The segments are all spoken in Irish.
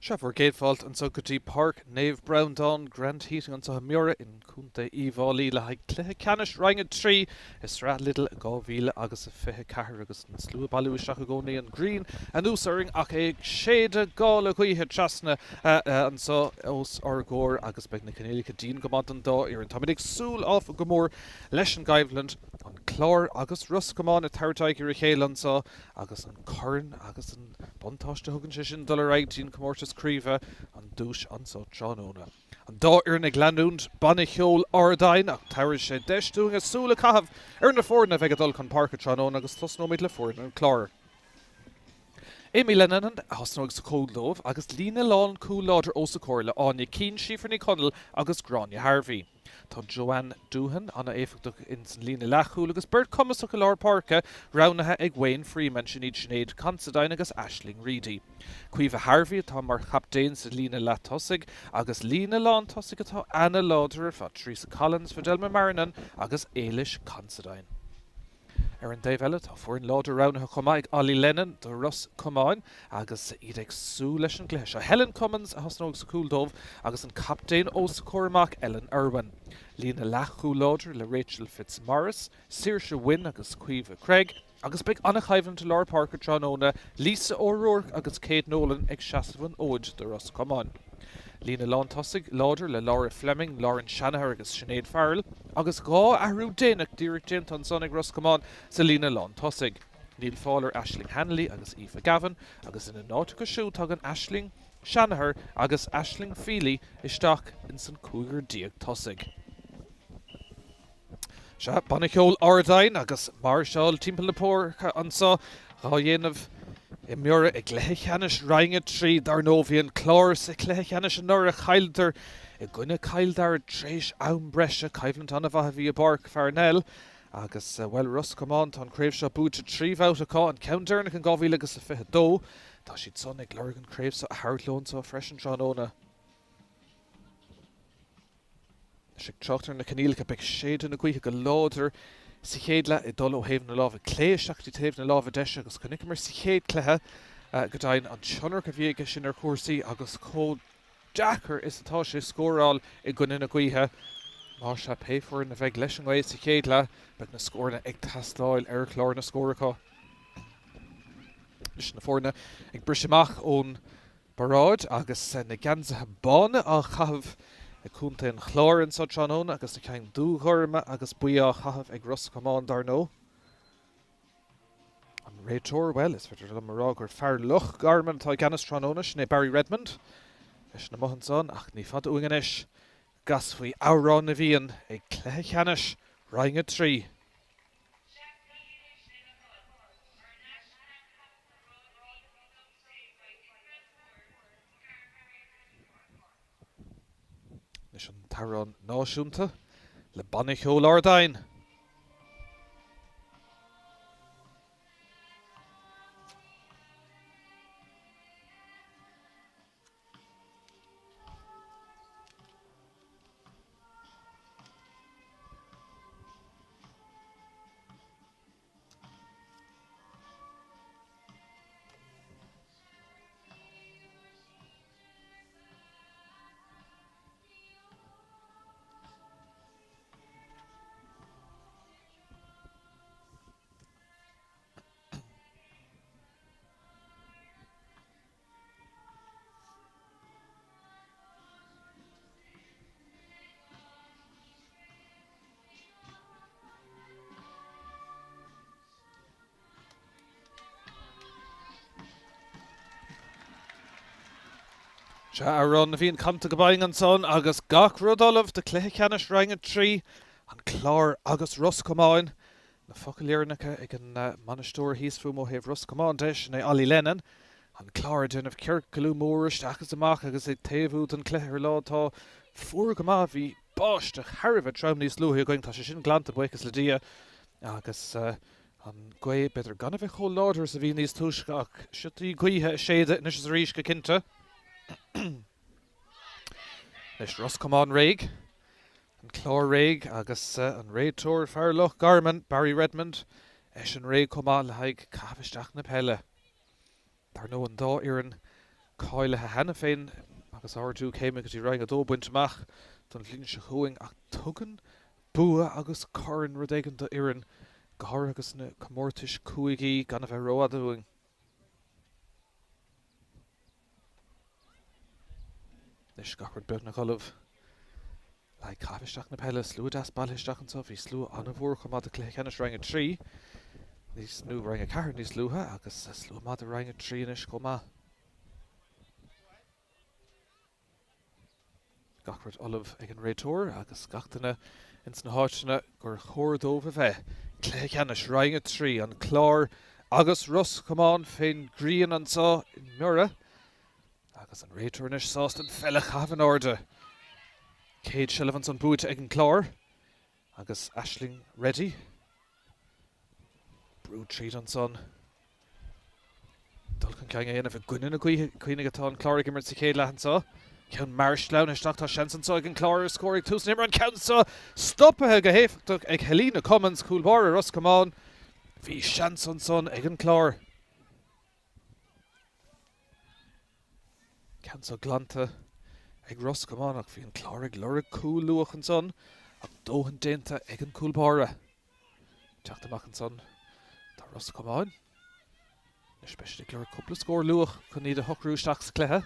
Sea, bhur gcéad fáilte anseo go dtí Páirc Naomh Breandán, Grant Heating anseo i mBiorra in Contae Uíbh Fhailí le haghaidh cluiche ceannais Roinn 3 i Sraith Lidl 2024 agus an slua ag bailiú isteach i gcónaí, an ghrian anuas orainn ach é ag séideadh gála gaoithe trasna anseo os ár gcomhair agus beidh na coinníollacha dian go maith don dá fhoireann. Táimid ag súil áfach go mór leis an gcoimhlint, an Clár agus Ros Comáin ag tabhairt aghaidh ar a chéile anseo agus an corn agus an buntáiste a thugann sé sin dul ar aghaidh dtí an comórtas craoibhe, an duais anso tráthnóna. An dá fhoireann ag leanúint banna cheoil Ard Oinn ach tabharfaidh sé deis dúinn súil a chaitheamh ar na foirne a bheidh ag dul chun páirce tráthnóna agus tosnóimid le foireann an Chláir. Amy Lenihan a thosnóidh sa chúl dóibh agus líne lán cúil láidir os a comhair le Áine Keane, Síofra Ní Chonaill agus Gráinne Harvey. Tá Joanne Doohan an-éifeachtach ins an líne leathchúil agus beirt chumasach i lár páirce roghnaithe ag Wayne Freeman, sin iad Sinéad Considine agus Aisling Reidy. Caoimhe Harvey atá mar chaptaen sa líne leath-tosaigh agus líne lán-tosaigh atá ana-láidir ar fad, Teresa Collins, Fidelma Marrinan agus Éilis Considine. Ar an dtaobh eile, tá foireann láidir roghnaithe chomh maith ag Ollie Lennon do Ros Comáin agus iad ag súil leis an gcluiche seo. Helen Cummins a thosnóidh sa chúl dóibh agus an captaen os a comhair amach, Ellen Irwin. Líne leathchúil láidir le Rachel Fitzmaurice, Saoirse Wynne agus Caoimhe Craig agus beidh an-choimhlint i lár páirce tráthnóna, Lisa O'Rourke agus Kate Nolan ag seasamh an fhóid do Ros Comáin. Líne lántosaigh láidir le Laura Fleming, Lauren Shanagher agus Sinéad Farrell agus 2 athrú déanach díreach déanta ansan ag Ros Comáin sa líne lántosaigh. Níl fáil ar Aisling Hanley agus Aoife Gavin agus ina n-áit acu siúd tagann Aisling Shanagher agus Aisling Feely isteach ins an cúigear tosaigh. Sea, Banna Ceoil Ard Oinn agus máirseáil timpeall na páirce anso dhá dhéanamh i mBiorra i gcluiche ceannais Roinn 3. Dar ndóigh, bhí an Clár sa chluiche ceannais anuraidh, chailleadar i gcoinne Chill Dara tar éis am breise. Coimhlint an-mhaith a bhí i bPáirc Pharnell agus, bhuel, Ros Comáin, tá an chraobh seo buaite 3 bhabhta acu, an ceann deireanach in 2022. Tá siad san ag lorg an chraobh seo a thabhairt leo anso freisin tráthnóna. Anois ag trácht ar na coinníollacha, beidh séideadh na gaoithe go láidir sa chéad leath, ag dul ó thaobh na láimhe clé isteach go dtí taobh na láimhe deise agus chonaiceamar sa chéad chluiche go deimhin an tionchar a bhí aige sin ar chúrsaí agus chomh deacair is atá sé scóráil i gcoinne na gaoithe. Más ea, pé foireann a bheidh leis an ngaoth sa chéad leath, beidh na scóranna ag teastáil ar chlár na scór acu. Anois na foirne ag briseadh amach ón bparáid agus na geansaithe bána á chaitheamh ag Contae an Chláir anseo tráthnóna agus na cinn dúghorma agus buí á chaitheamh ag Ros Comáin dar ndóigh. An réiteoir, bhuel, is féidir liom a rá gur fear Loch Garman atá i gceannas tráthnóna, sin é Barry Redmond. Eisean amuigh ansan ach ní fada uainn anois go gcasfaí Amhrán na bhFiann ag cluiche ceannais Roinn 3. Anois an t-amhrán náisiúnta le Banna Cheoil Ard Oinn. Sea, Amhrán na bhFiann canta go binn ansan agus gach rud ullamh do chluiche ceannais Roinn 3, An Clár agus Ros Comáin. Na focail dheireanacha ag an mbainisteoir thíos fúm ó thaobh Ros Comáin de, sin é Ollie Lennon. An Clár ag déanamh ciorcalú mór isteach is amach agus ag taobhú don chluiche ar lá atá fuar go maith. Bhí báisteach thar a bheith trom níos luaithe againn, tá sé sin glanta, buíochas le Dia, agus an ghaoth, b'fhéidir, gan a bheith chomh láidir is a bhí níos túisce ach siotaí gaoithe ag séideadh anois is arís go cinnte. Anois Ros Comáin réidh, an Clár réidh agus an réiteoir fear Loch Garman, Barry Redmond, eisean réidh chomh maith le haghaidh caitheamh isteach na peile. Dar ndóigh an dá fhoireann. Cáilithe cheana féin agus ardú céime go dtí Roinn 2 bainte amach don bhliain seo chugainn ach tugann bua agus corn rud éigin do fhoireann, go háirithe agus na comórtais cúigí gan a bheith rófhada uainn. Anois gach rud beagnach ullamh le haghaidh caitheamh isteach na peile. Slua deas bailithe isteach anseo. Bhí slua an-mhór chomh maith do chluiche ceannais Roinn 3 níos, nó Roinn 4 níos luaithe agus slua maith do Roinn 3 anois chomh maith. Gach rud ullamh ag an réiteoir agus gach duine ins na háiteanna gur chóir dóibh a bheith. Cluiche ceannais Roinn 3, An Clár agus Ros Comáin fén ngrian anseo i mBiorra. Agus an réiteoir anois sásta an pheil a chaitheamh in airde. Céad seilbh ansan buaite ag an Clár agus Aisling Reddy. Brú tríd ansan. Dul chun cinn a dhéanamh i gcoinne na gaoithe. Cuimhnigh atá an Clár ag imirt sa chéad leath anseo. Ceann mearsleamhnaithe isteach. Tá seans anseo ag an Clár ar scór ag tús na himeartha. An ceann seo stoptha go héifeachtach ag Helena Cummins, cúl báire Ros Comáin. Bhí seans ansan ag an Clár. Ceann seo glanta ag Ros Comáin ach bhí an Clár ag lorg cúl luath ansan ach dóthain déanta ag an gcúl báire. Teacht amach ansan do Ros Comáin. Anois beidh siad ag lorg cúpla scór luath chun iad a shocrú isteach sa chluiche.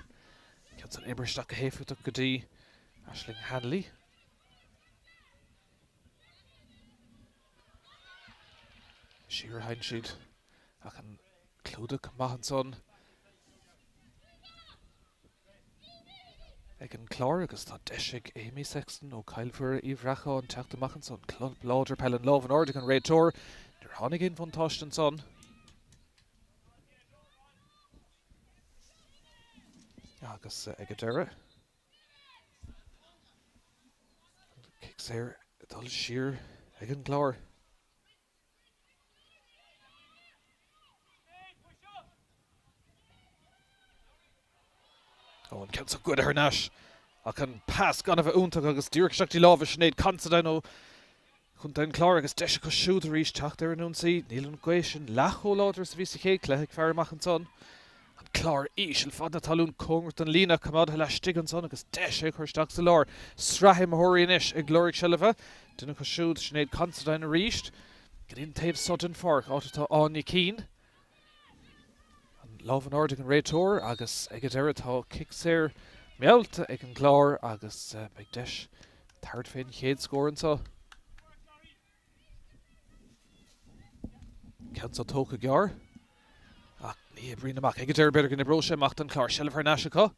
Ceann san oibrithe isteach go héifeachtach go dtí Aisling Hanley. Siar a théann siad ach an clúdach maith ansan ag an Clár agus tá deis ag Amy Sexton ó Chill Mhuire Uí Bhreacáin teacht amach ansan. Club láidir peile an lámh in airde ag an réiteoir. Níor tháinig aon bhuntáiste ansan. Agus ag an deireadh. Cic saor ag dul siar ag an gClár. Ó, an ceann seo goidte thar n-ais ach an pas gan a bheith iontach agus díreach isteach dtí lámha Sinéad Considine ó Chontae an Chláir agus deis acu siúd arís teacht ar an ionsaí. Níl an ghaoth sin leath chomh láidir is a bhí sa chéad chluiche ag faire amach ansan. An Clár íseal fad na talún cóngarach don líne coimeádaithe laistigh ansan agus deis é a chur isteach sa lár. Sraith imreoirí anois ag lorg seilbhe. Duine acu siúd, Sinéad Considine arís. Go dtí an taobh so den pháirc, áit atá Áine Keane. An lámh in airde ag an réiteoir agus ag an deireadh tá cic saor meallta ag an gClár agus beidh deis tabhairt fén chéad scór anseo. Ceann seo tógtha gearr ach ní oibríonn amach. Ag an deireadh b'fhéidir go n-oibreoidh sé amach don Chlár. Seilbh thar n-ais acu.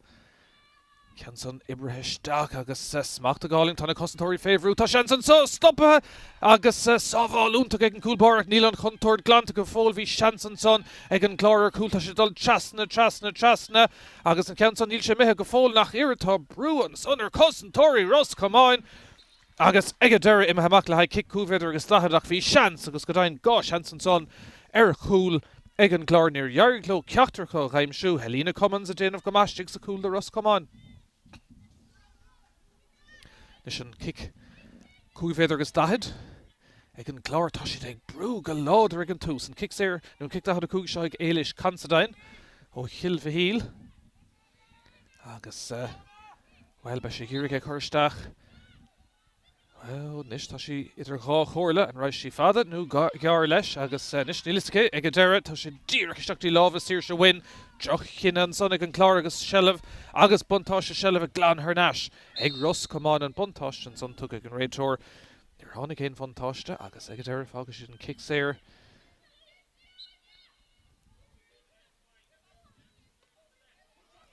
Ceann san oibrithe isteach agus smacht go hálainn. Tá na cosantóirí fé bhrú. Tá seans anseo! Stoptha agus sábháil iontach ag an gcúl báire ach níl an chontúirt glanta go fóill. Bhí seans ansan ag an gClár ar chúl. Tá sé ag dul trasna, trasna, trasna agus an ceann san níl sé imithe go fóill nach oiread. Tá brú ansan ar chosantóirí Ros Comáin agus ag an deireadh imithe amach le haghaidh cic 5 mhéadar agus 40 ach bhí seans agus go deimhin 2 sheans ansan ar chúl ag an gClár. Níor éirigh leo ceachtar acu a dh'aimsiú. Helena Cummins ag déanamh go maith istigh sa chúl do Ros Comáin. Anois an cic 5 mhéadar agus 40 ag an gClár. Tá siad ag brú go láidir ag an tús. An cic saor nó an cic 45 seo ag Éilis Considine ó Chill Mhichíl. Agus, bhuel, beidh sí ag iarraidh é a chur isteach. Bhuel, anois tá sí idir dhá chomhairle, an raghaidh sí fada nó gearr leis? Agus anois níl fhios aici ag an deireadh, tá sé díreach isteach dtí lámha Saoirse Wynne. Droch-chinneadh ansan ag an Clár agus seilbh agus buntáiste seilbhe glan thar n-ais ag Ros Comáin. An buntáiste ansan tugtha ag an réiteoir. Níor tháinig aon bhuntáiste agus ag an deireadh fágfaidh siad an cic saor.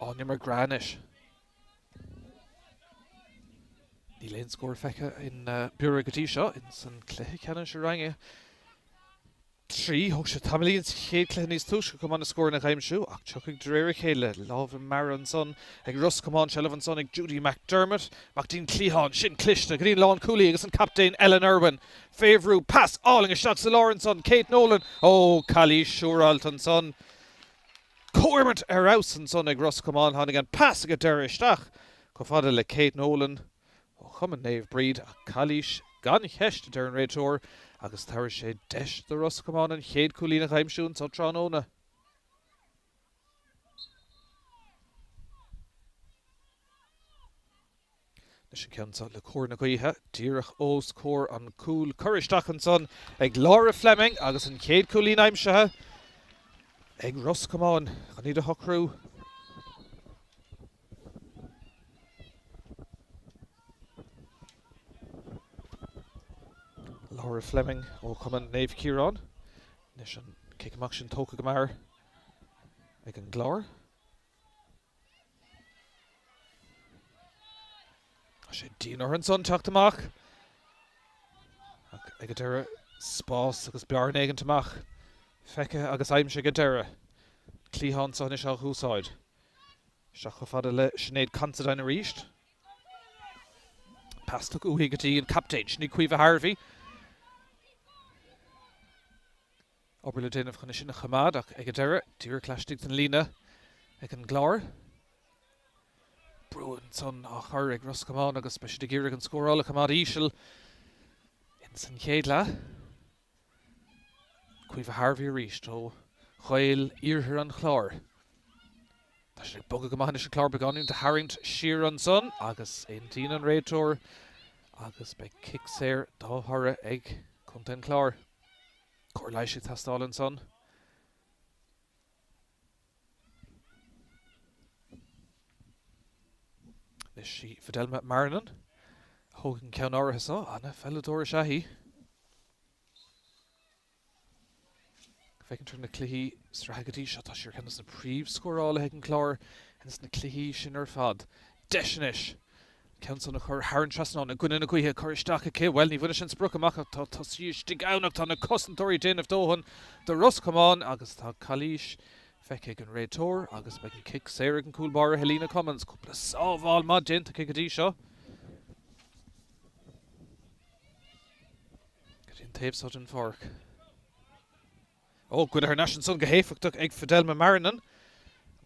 Áine McGrath anois. Níl aon scór feicthe in Biorra go dtí seo ins an cluiche ceannais i Roinn 3. Thóg sé tamaillín sa chéad chluiche níos túisce chomh maith na scóranna a aimsiú ach tiocfaidh de réir a chéile. Lámh i mbarra ansan ag Ros Comáin, seilbh ansan ag Judy McDermott. Amach dtí'n cliathán, sin cliste go dtí'n lánchúlaí agus an captaen Ellen Irwin fé bhrú. Pas álainn isteach sa lár ansan, Kate Nolan. Ó, calaois siúráilte ansan. Comhimirt ar fheabhas ansan ag Ros Comáin. Tháinig an pas ag an deireadh isteach chomh fada le Kate Nolan ó Chumann Naomh Bríd ach calaois gan cheist, a deir an réiteoir, agus tabharfaidh sé deis do Ros Comáin an chéad chúilín a aimsiú anso tráthnóna. Anois an ceann seo le cóir na gaoithe, díreach os comhair an chúil. Curtha isteach ansan ag Laura Fleming agus an chéad chúilín aimsithe ag Ros Comáin chun iad a shocrú. Laura Fleming ó Chumann Naomh Ciarán. Anois an cic amach sin tógtha go mear ag an gClár. Tá sé dian orthu ansan teacht amach. Ach ag an deireadh, spás agus bearna éigint amach feicthe agus aimsithe ag an deireadh. Cliathán seo anois á úsáid. Isteach chomh fada le Sinéad Considine arís. Pas tugtha uaithi go dtí an captaen, sin í Caoimhe Harvey. Obair le déanamh chun é sin a choimeád ach ag an deireadh, díreach laistigh den líne ag an gClár. Brú ansan á chur ag Ros Comáin agus beidh siad ag iarraidh an scóráil a choimeád íseal ins an chéad leath. Caoimhe Harvey arís ó Ghaeil Iarthar an Chláir. Tá siad ag bogadh go maith anois an Clár beagáinín de tharraingt siar ansan agus aontaíonn an réiteoir agus beidh cic saor dá thoradh ag Contae an Chláir. Cóir leighis ag teastáil ansan. Anois sí Fidelma Marrinan a thógfaidh an ceann áirithe seo. Ana-pheileadóir is ea í. Féachaint ar na cluichí sraithe go dtí seo, tá sí ar cheann de na príomhscórálaithe ag an gClár ins na cluichí sin ar fad. Deis anois! Ceann san a chur thar an trasnán i gcoinne na gaoithe, curtha isteach aici. Bhuel, ní bhainfidh sé an sprioc amach ach tá tosaí istigh ann ach tá na cosantóirí ag déanamh dóthain do Ros Comáin agus tá calaois feicthe ag an réiteoir agus beidh an cic saor ag an cúl báire Helena Cummins. Cúpla sábháil maith déanta aici go dtí seo. Go dtí an taobh seo den pháirc. Ó, goidte thar n-ais ansan go héifeachtach ag Fidelma Marrinan. An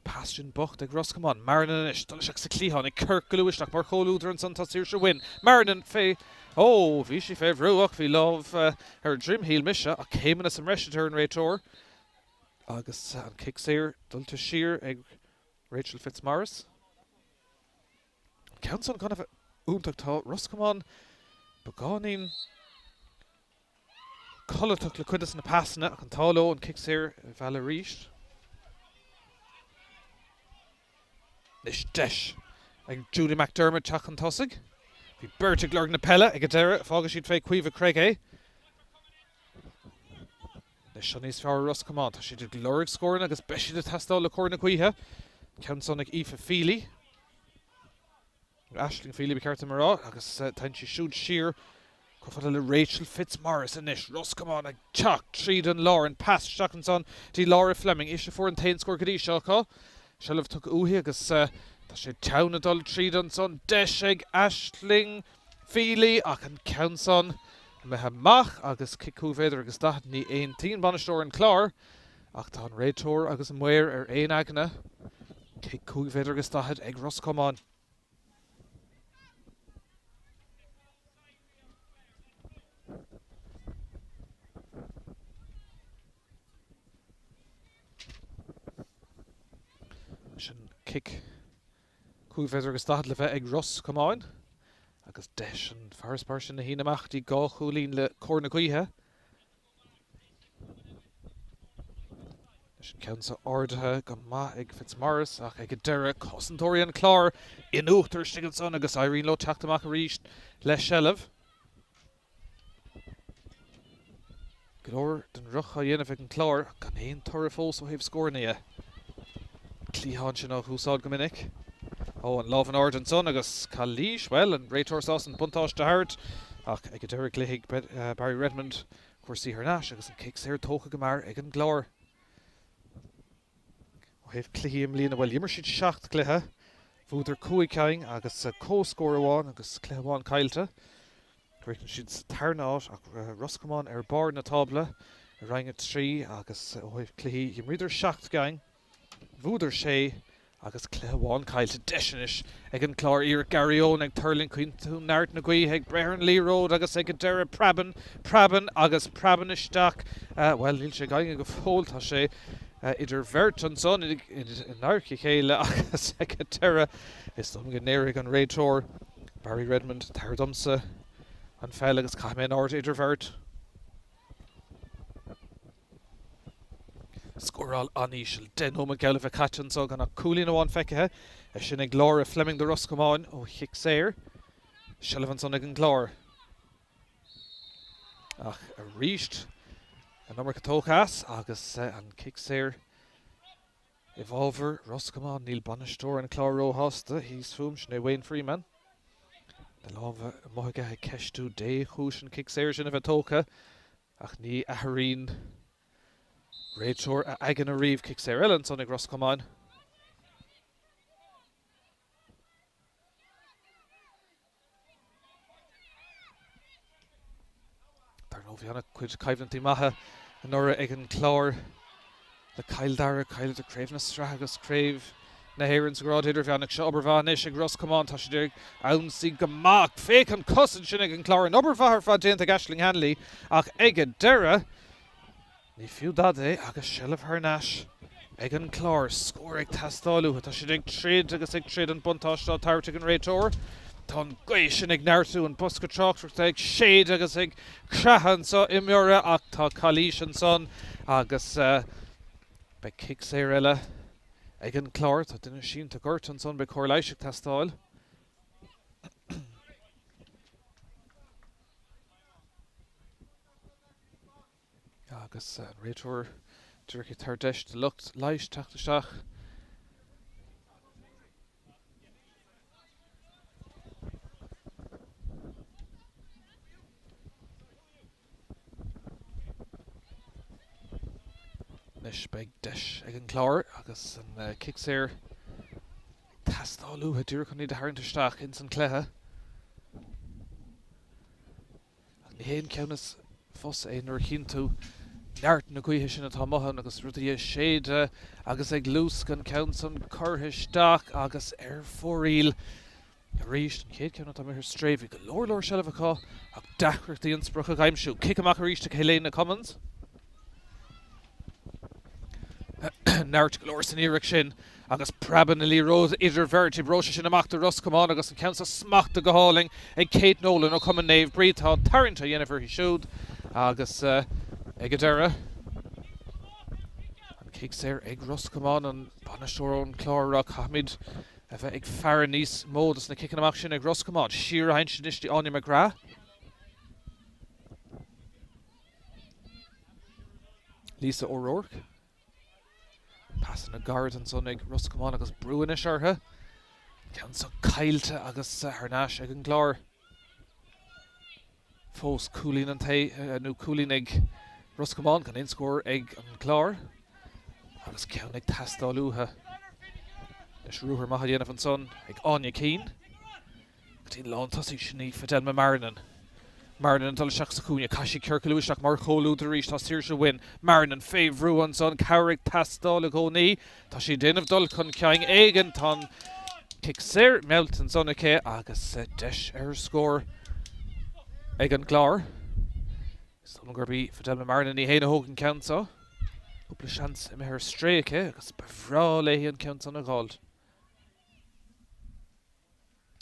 pas sin bocht ag Ros Comáin. Marrinan anois, dul isteach sa cliathán, ag ciorclú isteach mar chomhluadar ansan tá Saoirse Wynne. Marrinan fé, ó, bhí sí fé bhrú ach bhí lámh ar a droim, shíl mise, ach céimeanna sa mbreis a deir an réiteoir. Agus an cic saor dulta siar ag Rachel Fitzmaurice. An ceann san gan a bheith iontach, tá Ros Comáin beagáinín codlatach le cuid de na pasanna ach an t-ádh leo an cic saor a mhealladh arís. Anois deis ag Julie McDermott teacht chun tosaigh. Bhí beirt ag lorg na peile ag an deireadh, fágfaidh siad fé Caoimhe Craig é. Anois seo níos fearr Ros Comáin. Tá siad ag lorg scóranna agus beidh siad ag teastáil le cóir na gaoithe. Ceann san ag Aoife Feely. Aisling Feely ba cheart dom a rá agus téann sí siúd siar chomh fada le Rachel Fitzmaurice anois. Ros Comáin ag teacht tríd an lár. An pas isteach ansan dtí Laura Fleming. Ise a fuair an t-aon scór go dtí seo acu. Seilbh tugtha uaithi agus tá sé teann ag dul tríd ansan. Deis ag Aisling Feely ach an ceann san imithe amach agus cic 5 mhéadar agus 40. Ní aontaíonn bainisteoir an Chláir ach tá an réiteoir agus an maor ar aon aigne. Cic 5 mhéadar agus 40 ag Ros Comáin. Sin cic 5 mhéadar agus 40 le bheith ag Ros Comáin agus deis an farasbarr sin a shíneadh amach dtí dhá chúilín le cóir na gaoithe. Leis an ceann seo ardaithe go maith ag Fitzmaurice ach ag an deireadh cosantóirí an Chláir in uachtar istigh ansan agus éiríonn leo teacht amach arís le seilbh. Go leor den ruc á dhéanamh ag an gClár ach gan aon toradh fós ó thaobh scóranna dhe. An cliathán sin á úsáid go minic. Ó, an lámh in airde ansan agus calaois, bhuel, an réiteoir sásta an buntáiste a thabhairt ach ag an deireadh glaofaidh Barry Redmond cúrsaí thar n-ais agus an cic saor tógtha go mear ag an gClár. Ó thaobh cluichí i mbliana, bhuel, d'imir siad seacht gcluiche, bhuadar cúig cinn agus comhscór amháin agus cluiche amháin caillte. Chríochnaigh siad sa tarna háit ach Ros Comáin ar barr na tábla i Roinn 3 agus ó thaobh cluichí, d'imríodar seacht gcinn, bhuadar sé agus cluiche amháin caillte. Deis anois ag an Clár iarracht Gary Owen ag tuirlingt faoi neart na gaoithe, ag breith ar an liathróid agus ag an deireadh preabann, preabann agus preabann isteach. Bhuel, níl sé gaibhte go fóill, tá sé idir bheirt ansan in adharca a chéile agus ag an deireadh is dóigh go ndéarfaidh an réiteoir Barry Redmond, Tabhair domsa an pheil agus caithfidh mé in airde idirbheart. Scóráil an-íseal. 10 nóiméad geall le bheith caite anseo gan ach cúilín amháin feicthe, é sin ag Laura Fleming do Ros Comáin ó chic saor. Seilbh ansan ag an gClár. Ach arís an iomarca tógtha as agus an cic saor i bhfabhar Ros Comáin. Níl bainisteoir an Chláir róshásta thíos fúm, sin é Wayne Freeman. Na lámha amuigh aige ag ceistiú dé chúis an cic saor sin a bheith tógtha ach ní athraíonn réiteoir a aigne ariamh. Cic saor eile ansan ag Ros Comáin. Dar ndóigh, bhí an-chuid coimhlintí maithe anuraidh ag an gClár le Cill Dara, chailleadar Craobh na Sraithe agus Craobh na hÉireann sa ghrád idirmheánach. Seo obair mhaith anois ag Ros Comáin. Tá siad ag ionsaí go maith. Féach an cosaint sin ag an gClár. An obair mhaith ar fad déanta ag Aisling Hanley ach ag an deireadh, Ní fiú dada é agus seilbh thar n-ais ag an gClár. Scór ag teastáil uathu. Tá siad ag troid agus ag troid, an buntáiste á tabhairt ag an réiteoir. Tá an ghaoth sin ag neartú, an bosca tráchtaireachta ag séideadh agus ag creathadh anseo i mBiorra ach tá calaois ansan agus beidh cic saor eile ag an gClár. Tá duine sínte goirt ansan, beidh cóir leighis ag teastáil. Agus an réiteoir díreach ag tabhairt deis do lucht leighis teacht isteach. Anois beidh deis ag an gClár agus an cic saor ag teastáil uathu díreach chun iad a tharraingt isteach ins an cluiche. Ach ní hé an ceann is fusa é nuair a chíonn tú neart na gaoithe sin atá amuigh ann agus rudaí ag séideadh agus ag luascadh, an ceann san curtha isteach agus ar fóraoil arís. An chéad ceann atá imithe ar strae, bhí go leor leor seilbh acu ach deacrachtaí an sprioc a aimsiú. Cic amach arís ag Helena Cummins. Neart go leor san iarracht sin agus preabann na liathróide idir bheirt. Oibreoidh sé sin amach do Ros Comáin agus an ceann seo smachtaithe go hálainn ag Kate Nolan ó Chumann Naomh Bríd. Tá tarraingt á dhéanamh uirthi siúd agus ag an deireadh an cic saor ag Ros Comáin, an bainisteoir ón Chlár ag rá caithfimid a bheith ag faire níos mó dos na ciceanna amach sin ag Ros Comáin. Siar a théann anois dtí Áine McGrath. Lisa O'Rourke. Pasanna gairid ansan ag Ros Comáin agus brú anois orthu. Ceann seo caillte agus thar n-ais ag an gClár. Fós cúilín an tae, nó cúilín ag Ros Comáin gan aon scór ag an gClár. Agus ceann ag teastáil uathu. Anois ruathar maith á dhéanamh ansan ag Áine Keane. Go dtí an lántosaí, sin í Fidelma Marrinan. Marrinan ag dul isteach sa chúinne. Caithfidh sí ciorcalú isteach mar chomhluadar arís. Tá Saoirse Wynne. Marrinan fé bhrú ansan. Cabhair ag teastáil i gcónaí. Tá sí ag déanamh dul chun cinn éigin. Tá an cic saor meallta ansan aici agus deis ar scór ag an gClár. Is dóigh liom gurb í Fidelma Marrinan í féin a thóg an ceann seo. Cúpla seans imithe ar strae aici agus ba bhreá léi an ceann san a dh'fháilt.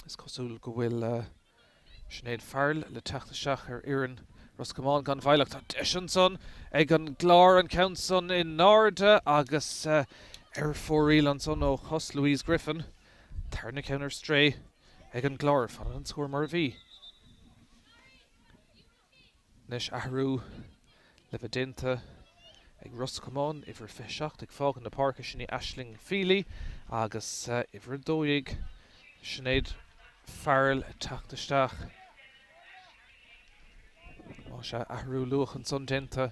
Is cosúil go bhfuil Sinéad Farrell le teacht isteach ar fhoireann Ros Comáin gan mhoill ach tá deis ansan ag an gClár an ceann san in airde agus ar fóraoil ansan ó chos Louise Griffin. Tarna ceann ar strae ag an gClár. Fanann an scór mar a bhí. Anois athrú le bheith déanta ag Ros Comáin, uimhir 27 ag fágaint na páirce, sin í Aisling Feely, agus uimhir 12, Sinéad Farrell ag teacht isteach. Más ea, athrú luath ansan déanta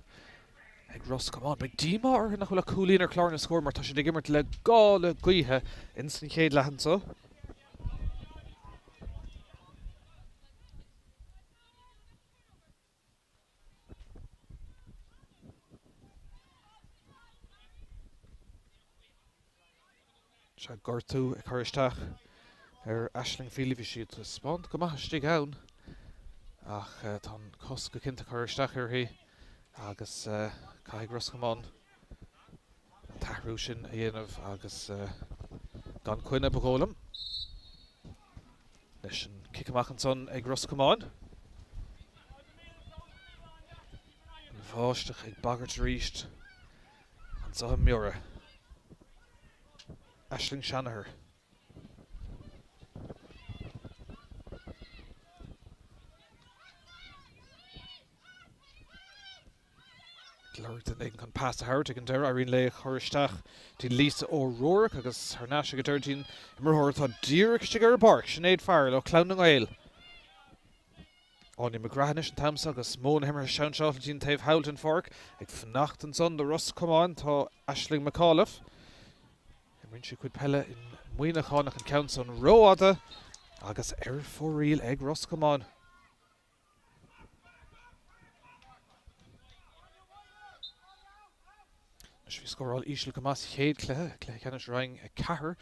ag Ros Comáin. Beidh díomá orthu nach bhfuil ach cúilín ar chlár na scór mar tá siad ag imirt le gála gaoithe ins an chéad leath anso. Sea, gortú ag cur isteach ar Aisling Feely. Bhí sí ag taispeáint go maith istigh ann ach tá an cos go cinnte curtha isteach uirthi agus caithfidh Ros Comáin an t-athrú sin a dhéanamh agus gan coinne, ba dhóigh liom. Leis an. Cic amach ansan ag Ros Comáin. An bháisteach ag bagairt arís anseo i mBiorra. Aisling Shanagher. Ag lorg duine éigin chun pas a thabhairt ag an deireadh, éiríonn léi a chur isteach dtí Lisa O'Rourke agus thar n-ais ag an deireadh dtí'n imreoir atá díreach istigh ar an bpáirc, Sinéad Farrell ó Chlann na nGael. Áine McGrath anois an t-am seo agus modh na himeartha seanseáilte dtí'n taobh thall den pháirc. Ag fanacht ansan do Ros Comáin tá Aisling McAuliffe. Imríonn sí a cuid peile i Muineachán ach an ceann san rófhada agus ar fóraoil ag Ros Comáin. Anois bhí scóráil íseal go maith sa chéad chluiche, cluiche ceannais Roinn 4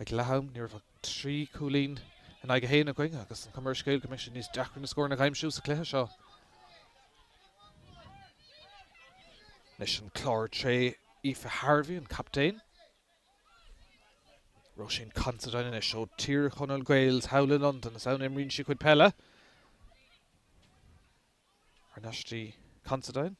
ag leath-am. Ní raibh ach 3 cúilín in aghaidh 1 againn agus an chuma ar an scéal go mbeidh sé níos deacra na scóranna a aimsiú sa chluiche seo. Anois an Clár tré Aoife Harvey, an captaen. Róisín Considine anois ó Tír Chonaill Gaels thall i Londain. Is ann a imríonn sí a cuid peile. Thar n-ais dtí Considine.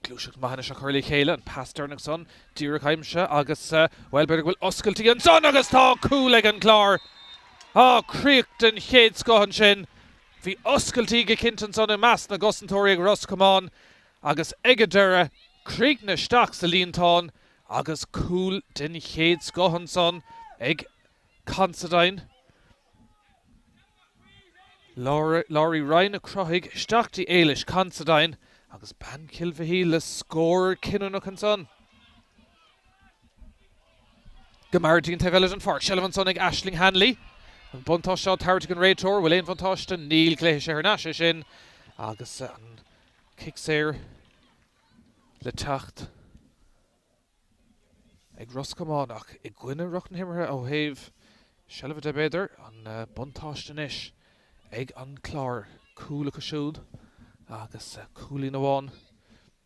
Gluaiseacht maith anois á cur le chéile, an pas deireanach san díreach aimsithe agus, bhuel, b'fhéidir go bhfuil oscailtí ansan agus tá cúl ag an gClár! Á, críoch den chéad scoth ansin! Bhí oscailtí go cinnte ansan i measc na gcosantóirí ag Ros Comáin Agus ag an deireadh, críochnaithe isteach sa líontán agus cúl den chéad scoth ansan ag Considine. Laurie Ryan a chruthaigh isteach dtí Éilis Considine agus bean Chill Mhichíl le scór cinniúnach ansan. Go mear dtí an taobh eile den pháirc. Seilbh ansan ag Aisling Hanley. An buntáiste á tabhairt ag an réiteoir. Bhfuil aon bhuntáiste? Níl. Glaofaidh sé thar n-ais é sin agus an cic saor le teacht ag Ros Comáin ach i gcoinne rith na himeartha ó thaobh seilbhe de b'fhéidir, an buntáiste anois ag an Clár. Cúl acu siúd agus cúilín amháin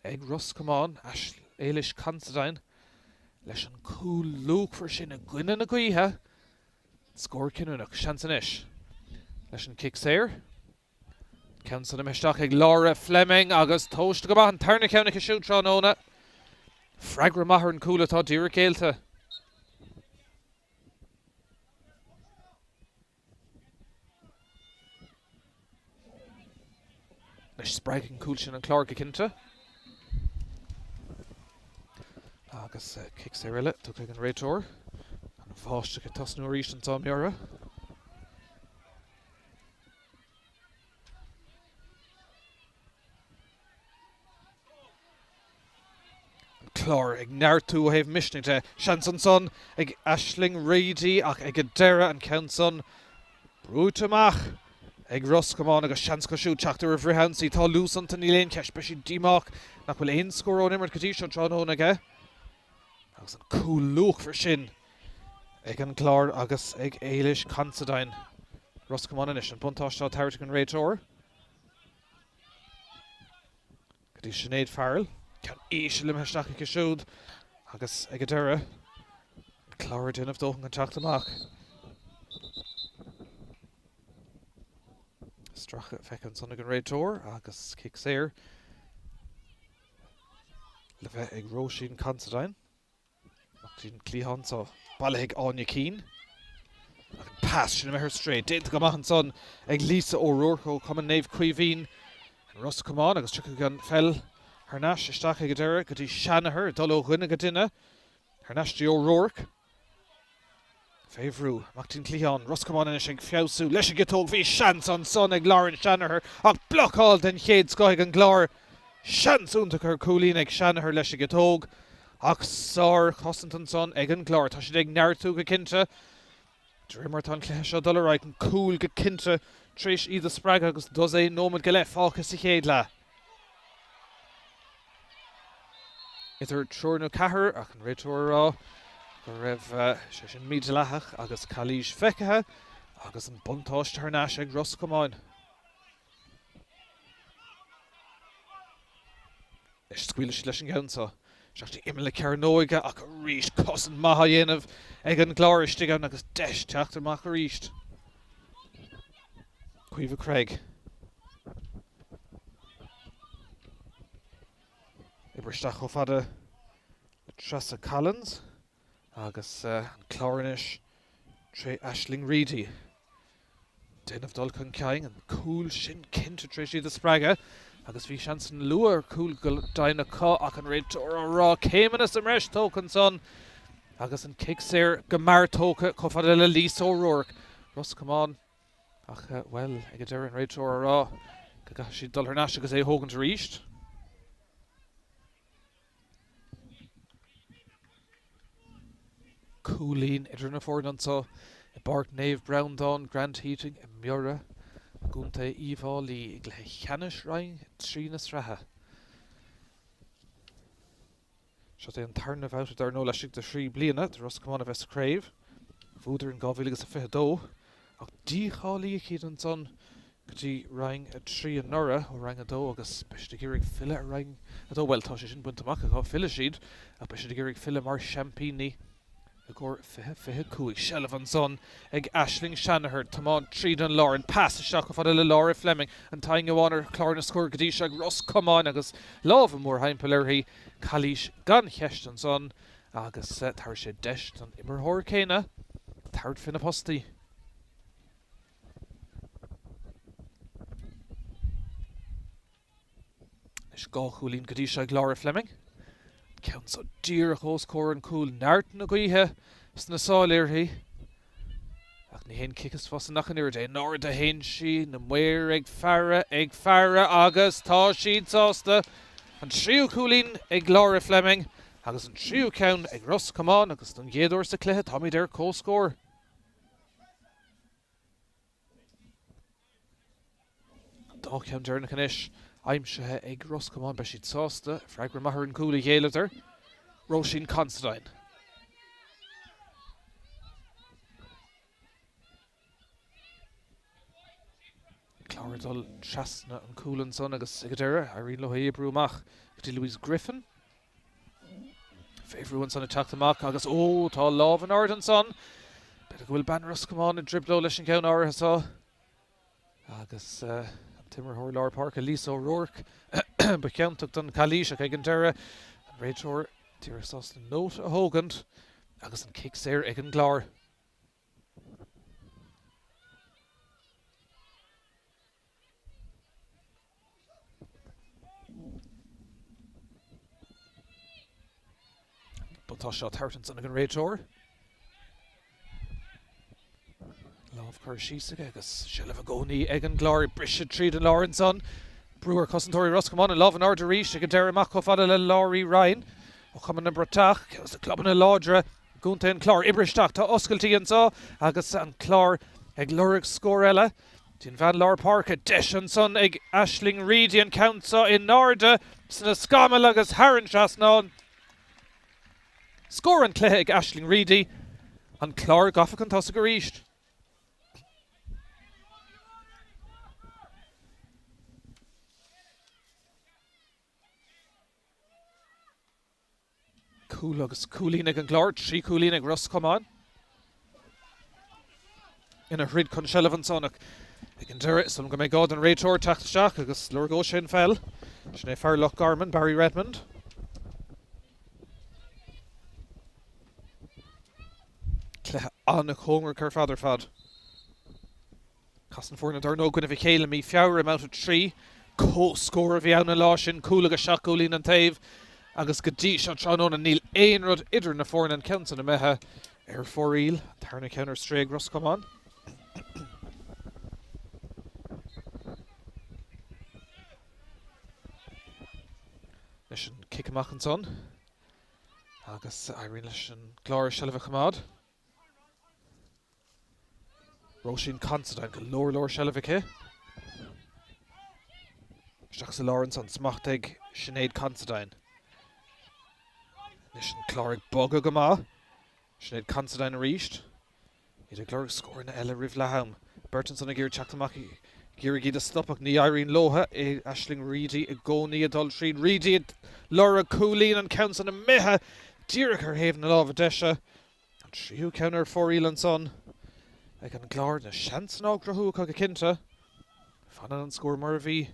ag Ros Comáin, Éilis Considine leis an cúl luachmhar sin i gcoinne na gaoithe. Scór cinniúnach. Seans anois leis an cic saor. Ceann san imithe isteach ag Laura Fleming agus tomhaiste go maith an tarna ceann aici siúd tráthnóna. Freagra maith ar an cúl atá díreach géillte. Anois spreagfaidh an cúl sin an Clár go cinnte. Agus cic saor eile tugtha ag an réiteoir. An bháisteach ag tosnú arís anseo i mBiorra. An Clár ag neartú ó thaobh misnigh de. Seans ansan ag Aisling Reidy ach ag an deireadh an ceann san brúite amach ag Ros Comáin agus seans acu siúd teacht ar an bhfrithionsaí. Tá luas iontu níl aon cheist. Beidh siad díomách nach bhfuil aon scór ón imirt go dtí seo tráthnóna aige. Agus an cúl luachmhar sin ag an gClár agus ag Éilis Considine. Ros Comáin anois, an buntáiste á tabhairt ag an réiteoir. Go dtí Sinéad Farrell. Ceann íseal imithe isteach aici siúd agus ag an deireadh, an Clár ag déanamh dóthain chun teacht amach. Stracadh feicthe ansan ag an réiteoir agus cic saor le bheith ag Róisín Considine. Amach dtí an cliathán so. Bailithe ag Áine Keane. Ach an pas sin imithe ar strae. Déanta go maith ansan ag Lisa O'Rourke ó Chumann Naomh Caoimhín in Ros Comáin agus tiocfaidh an pheil thar n-ais isteach ag an deireadh go dtí Shanagher, ag dul ó dhuine go duine. Thar n-ais dtí O'Rourke. Fé bhrú, amach dtí an cliathán, Ros Comáin anois ag feabhsú leis an gciotóg. Bhí seans ansan ag Lauren Shanagher ach blocáil den chéad scoth ag an gClár. Seans iontach ar chúilín ag Shanagher leis an gciotóg ach sár-chosaint ansan ag an gClár. Tá siad ag neartú go cinnte. De réir mar atá an cluiche seo ag dul ar aghaidh, an cúl go cinnte tar éis iad a spreagadh agus dosaen nóiméad go leith fágtha sa chéad leath. Idir triúr nó ceathrar, ach an réiteoir a rá go raibh sé sin mídhleathach agus calaois feicthe agus an buntáiste thar n-ais ag Ros Comáin. Anois scaoilfidh siad leis an gceann seo. Isteach dtí imeall na cearnóige ach arís cosaint maith á dhéanamh ag an gClár istigh ann agus deis teacht amach arís. Caoimhe Craig. Oibre isteach chomh fada le Treasa Collins agus an Clár anois tré Aisling Reidy. Déanamh dul chun cinn, an cúl sin cinnte tar éis iad a spreagadh agus bhí seans luath ar chúl go deimhin acu ach an réiteoir á rá céimeanna sa mbreis tógtha ansan agus an cic saor go mear tógtha chomh fada le Lisa O'Rourke. Ros Comáin ach, bhuel, ag an deireadh an réiteoir á rá go gcaithfidh siad dul thar n-ais agus é a thógaint arís. Cúilín idir na foirne anseo i bPáirc Naomh Breandán, Grand Heating i mBiorra i gContae Uíbh Fhailí i gcluiche ceannais Roinn 3 na sraithe. Seo é an tarna bhabhta dar ndóigh laistigh de thrí bliana do Ros Comáin a bheith sa chraobh. Bhuadar in 2022 ach dícháilíodh iad ansan go dtí Roinn 3 anuraidh ó Roinn 2 agus beidh siad ag iarraidh filleadh ar Roinn 2. Bhuel, tá sé sin bainte amach acu, fillfidh siad ach beidh siad ag iarraidh filleadh mar sheaimpíní i gcomhair 2025. Seilbh ansan ag Aisling Shanagher, tiomáint tríd an lár, an pas isteach chomh fada le Laura Fleming, an t-aon amháin ar chlár na scór go dtí seo ag Ros Comáin agus lámh mórthimpeall uirthi, calaois gan cheist ansan agus tabharfaidh sé deis don imreoir céanna tabhairt fé na postaí. Anois 2 chúilín go dtí seo ag Laura Fleming. An ceann seo díreach os comhair an chúil, neart na gaoithe sna sála uirthi. Ach ní haon cic is fusa ach an oiread é. In airde a théann sí, na maoir ag faire, ag faire agus tá siad sásta! An tríú cúilín ag Laura Fleming agus an tríú ceann ag Ros Comáin agus don gcéad uair sa chluiche táimid ar comhscór. An dá cheann deireanach anois aimsithe ag Ros Comáin. Beidh siad sásta. Freagra maith ar an gcúl a ghéilleadar. Róisín Considine. Clár ag dul trasna an cúl ansan agus ag an deireadh éiríonn leo é a oibriú amach go dtí Louise Griffin. Fé bhrú ansan ag teacht amach agus ó tá lámh in airde ansan. B'fhéidir go bhfuil bean Ros Comáin i dtrioblóid leis an gceann áirithe seo. Agus an t-imreoir lár páirce Lisa O'Rourke ba chiontach don chalaois ach ag an deireadh an réiteoir díreach sásta nóta a thógaint agus an cic saor ag an gClár. Buntáiste á tabhairt ansan ag an réiteoir. Lámh curtha síos aige agus seilbh i gcónaí ag an gClár. Briseadh tríd an lár ansan. Brú ar chosantóirí Ros Comáin. An lámh in airde arís ag an deireadh amach chomh fada le Laurie Ryan ó Chumann na mBratach. Ceann de na clubanna láidre i gContae an Chláir. Oibre isteach. Tá oscailtí anseo agus an Clár ag lorg scór eile. Dtí an bhean lár páirce. Deis ansan ag Aisling Reidy an ceann seo in airde sna scamaill agus thar an trasnán. Scór an chluiche ag Aisling Reidy. An Clár gafa chun tosaigh arís. Cúl agus cúilín ag an gClár, 3 chúilín ag Ros Comáin. Ina throid chun seilbh ansan ach ag an deireadh is dóigh liom go mbeidh gá don réiteoir teacht isteach agus lorgóidh sé an pheil. Sin é fear Loch Garman, Barry Redmond. Cluiche an-chóngarach ar fad ar fad. Casann foirne dar ndóigh i gcoinnibh a chéile mí Feabhra i mbabhta 3. Comhscór a bhí ann an lá sin, cúl agus 7 gcúilín an taobh agus go dtí seo tráthnóna níl aon rud idir na foirne, an ceann san imithe ar fóraoil, an tarna ceann ar strae ag Ros Comáin. Leis an cic amach ansan agus éiríonn leis an gClár seilbh a choimeád. Róisín Considine, go leor leor seilbh aici. Isteach sa lár ansan, smacht ag Sinéad Considine. Anois an Clár ag bogadh go maith. Sinéad Considine arís. Iad ag lorg scóranna eile roimh leath-am. Beirt ansan ag iarraidh teacht amach. Ag iarraidh iad a stopadh, ní éiríonn leo. Aisling Reidy i gcónaí ag dul tríd. Reidy ag lorg cúilín, an ceann san imithe díreach ar thaobh na láimhe deise. An tríú ceann ar fóraoil ansan ag an gClár. Na seansanna á gcruthú acu go cinnte. Fanann an scór mar a bhí.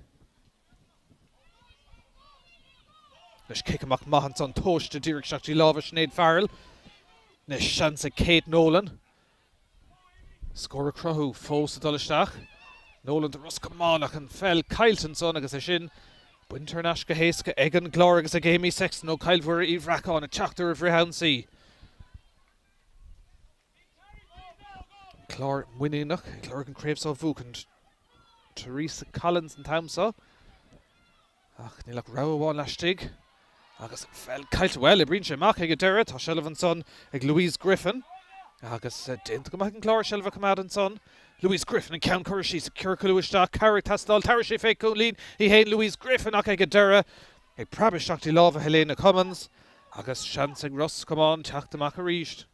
Anois cic amach maith ansan, tomhaiste díreach isteach dtí lámha Sinéad Farrell. Anois seans ag Kate Nolan. Scór a chruthú, fós ag dul isteach. Nolan do Ros Comáin ach an pheil caillte ansan agus é sin bainte thar n-ais go héasca ag an gClár agus ag Amy Sexton ó Chill Mhuire Uí Bhreacáin ag teacht ar an bhfrithionsaí. An Clár muiníneach ag lorg an chraobh seo a bhuachaint. Teresa Collins an t-am seo. Ach níl ach rogha amháin laistigh agus an pheil caillte. Bhuel, oibríonn sé amach ag an deireadh. Tá seilbh ansan ag Louise Griffin agus déanta go maith ag an gClár seilbh a choimeád ansan. Louise Griffin an ceann curtha síos ag ciorclú isteach. Cabhair ag teastáil. Tabharfaidh sé fé chúinne í fhéin Louise Griffin ach ag an deireadh ag preabadh isteach dtí lámha Helena Cummins agus seans ag Ros Comáin teacht amach arís.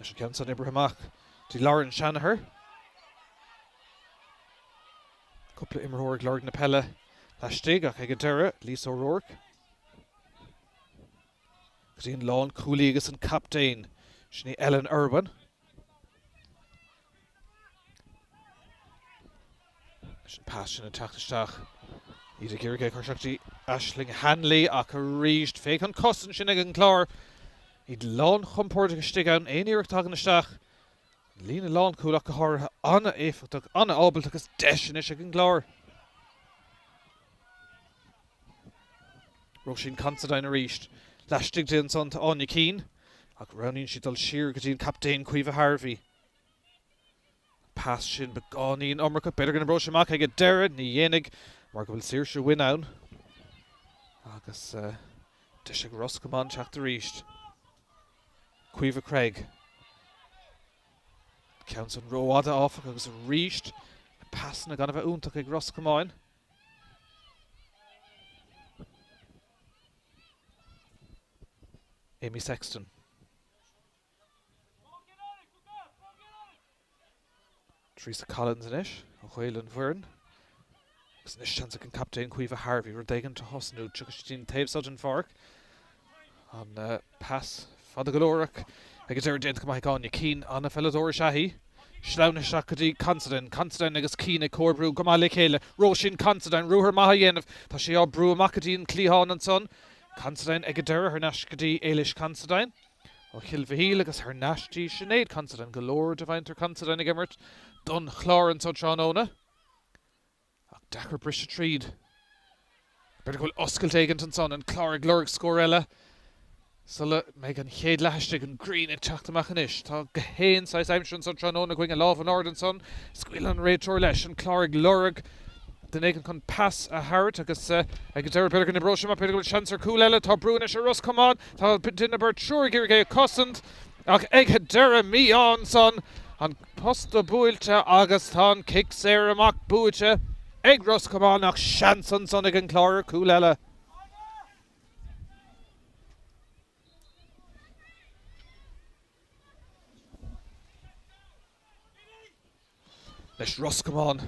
Leis an gceann san oibrithe amach dtí Lauren Shanagher. Cúpla imreoir ag lorg na peile laistigh ach ag an deireadh, Lisa O'Rourke. Go dtí an lánchúlaí agus an captaen, sin í Ellen Irwin. Leis an pas sin ag teacht isteach, iad ag iarraidh é a chur isteach dtí Aisling Hanley ach arís féach an cosaint sin ag an gClár. Iad lánchompordach istigh ann, aon iarracht a thagann isteach, an líne lánchúil ach go háirithe, an-éifeachtach, an-ábalta agus deis anois ag an gClár. Róisín Considine arís laistigh di ansan tá Áine Keane ach roghnaíonn sí dul siar go dtí an captaen Caoimhe Harvey. An pas sin beagáinín iomarcach. B'fhéidir go n-oibreoidh sé amach ag an deireadh. Ní dhéanfaidh mar go bhfuil Saoirse Wynne ann. Agus deis ag Ros Comáin teacht arís. Caoimhe Craig. Ceann san rófhada áfach agus arís na pasanna gan a bheith iontach ag Ros Comáin. Amy Sexton. Teresa Collins anois ó Ghaeil an Bhoirinn. Agus anois seans ag an captaen Caoimhe Harvey rud éigin a thosnú. Tiocfaidh sí dtí'n taobh seo den pháirc. An pas fada go leor ach ag an deireadh déanta go maith ag Áine Keane. An-pheileadóir is ea í. Sleamhnaithe isteach go dtí Considine. Considine agus Keane ag comhoibriú go maith le chéile. Róisín Considine, ruathar maith á dhéanamh. Tá sí á brú amach go dtí an cliathán ansan. Considine ag an deireadh thar n-ais go dtí Éilis Considine. Ó Chill Mhichíl agus thar n-ais dtí Sinéad Considine, go leor de mhuintir Considine ag imirt don Chlár anso tráthnóna. Ach deacair briseadh tríd. B'fhéidir go bhfuil oscailt éigint ansan, an Clár ag lorg scór eile sula mbeidh an chéad leath istigh, an ghrian ag teacht amach anois. Tá gach aon saghas aimsire anso tráthnóna againn, a lámh in airde ansan. Scaoileann an réiteoir leis, an Clár ag lorg duine éigin chun pas a thabhairt agus ag an deireadh b'fhéidir go n-oibreoidh sé amach, b'fhéidir go bhfuil seans ar chúl eile. Tá brú anois ar Ros Comáin, tá duine, beirt, triúr ag iarraidh é a chosaint ach ag an deireadh mí-ádh ansan, an posta buailte agus tá an cic saor amach buaite ag Ros Comáin ach seans ansan ag an Clár ar chúl eile. Anois Ros Comáin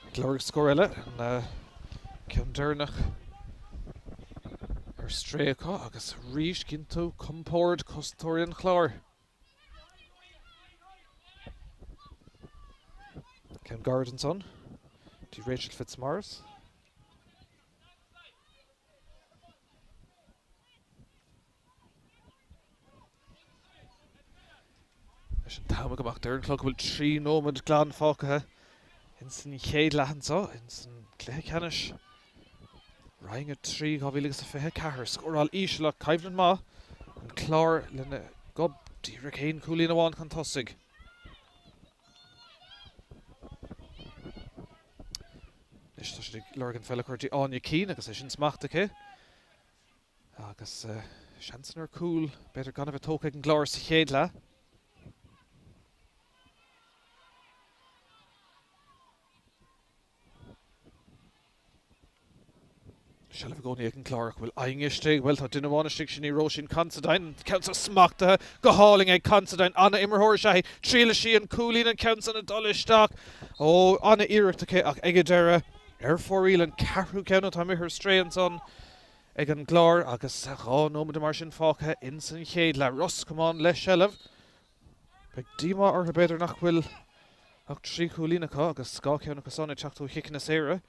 ag lorg scór eile, an ceann deireanach ar strae acu agus arís cinnte compord cosantóirí an Chláir. Ceann gairid ansan dtí Rachel Fitzmaurice. Leis an t-am ag imeacht deir an clog go bhfuil 3 nóiméad glan fágtha ins an chéad leath anseo ins an gcluiche ceannais Roinn 3 2024. Scóráil íseal ach coimhlint maith an Clár lena gob díreach aon chúilín amháin chun tosaigh. Anois tá siad ag lorg an pheil a chur dtí Áine Keane agus é sin smachtaithe aici. Agus seansanna ar cúl, b'fhéidir gan a bheith tógtha ag an gClár sa chéad leath. Seilbh i gcónaí ag an gClár ach bhfuil éinne istigh? Bhuel, tá duine amháin istigh, sin í Róisín Considine. An ceann seo smachtaithe go hálainn ag Considine. Ana-imreoir is ea í. Triailfidh sí an cúilín, an ceann san ag dul isteach. Ó, ana-iarracht aici ach ag an deireadh, ar fóraoil, an ceathrú ceann atá imithe ar strae ansan ag an gClár agus 2 nóiméad mar sin fágtha ins an chéad leath. Ros Comáin le seilbh. Beidh díomá orthu b'fhéidir nach bhfuil ach 3 chúilín acu agus 2 cheann acu san ag teacht ó chiceanna saora.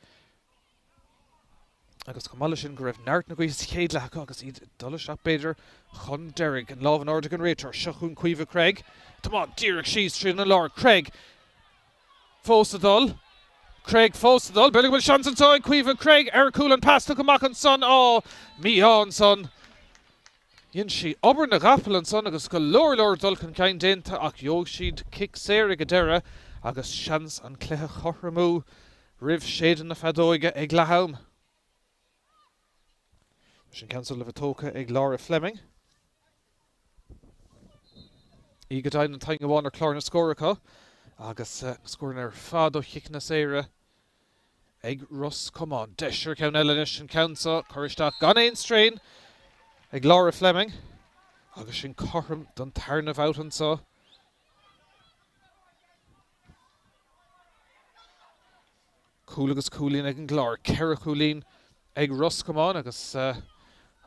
Agus chomh maith leis sin go raibh neart na gaoithe sa chéad leath acu agus iad ag dul isteach b'fhéidir chun deiridh. An lámh in airde ag an réiteoir. Seo chugainn Caoimhe Craig. Tiomáint díreach síos tríd an lár. Craig fós ag dul. Craig fós ag dul. B'fhéidir go bhfuil seans anseo ag Caoimhe Craig ar chúl an pas tugtha amach ansan. Á, mí-ádh ansan. Dhein sí obair na gcapall ansan agus go leor leor dul chun cinn déanta ach gheobhaidh siad cic saor ag an deireadh agus seans an cluiche a chothromú roimh séideadh na feadóige ag leath am. Leis an ceann seo le bheith tógtha ag Laura Fleming. Í go deimhin an t-aon amháin ar chlár na scór acu agus na scóranna ar fad ó chiceanna saora. ag Ros Comáin. Deis ar cheann eile anois, an ceann seo curtha isteach gan aon strain ag Laura Fleming agus sin cothrom don tarna bhabhta anseo. Cúl agus cúilín ag an gClár, 4 chúilín ag Ros Comáin agus an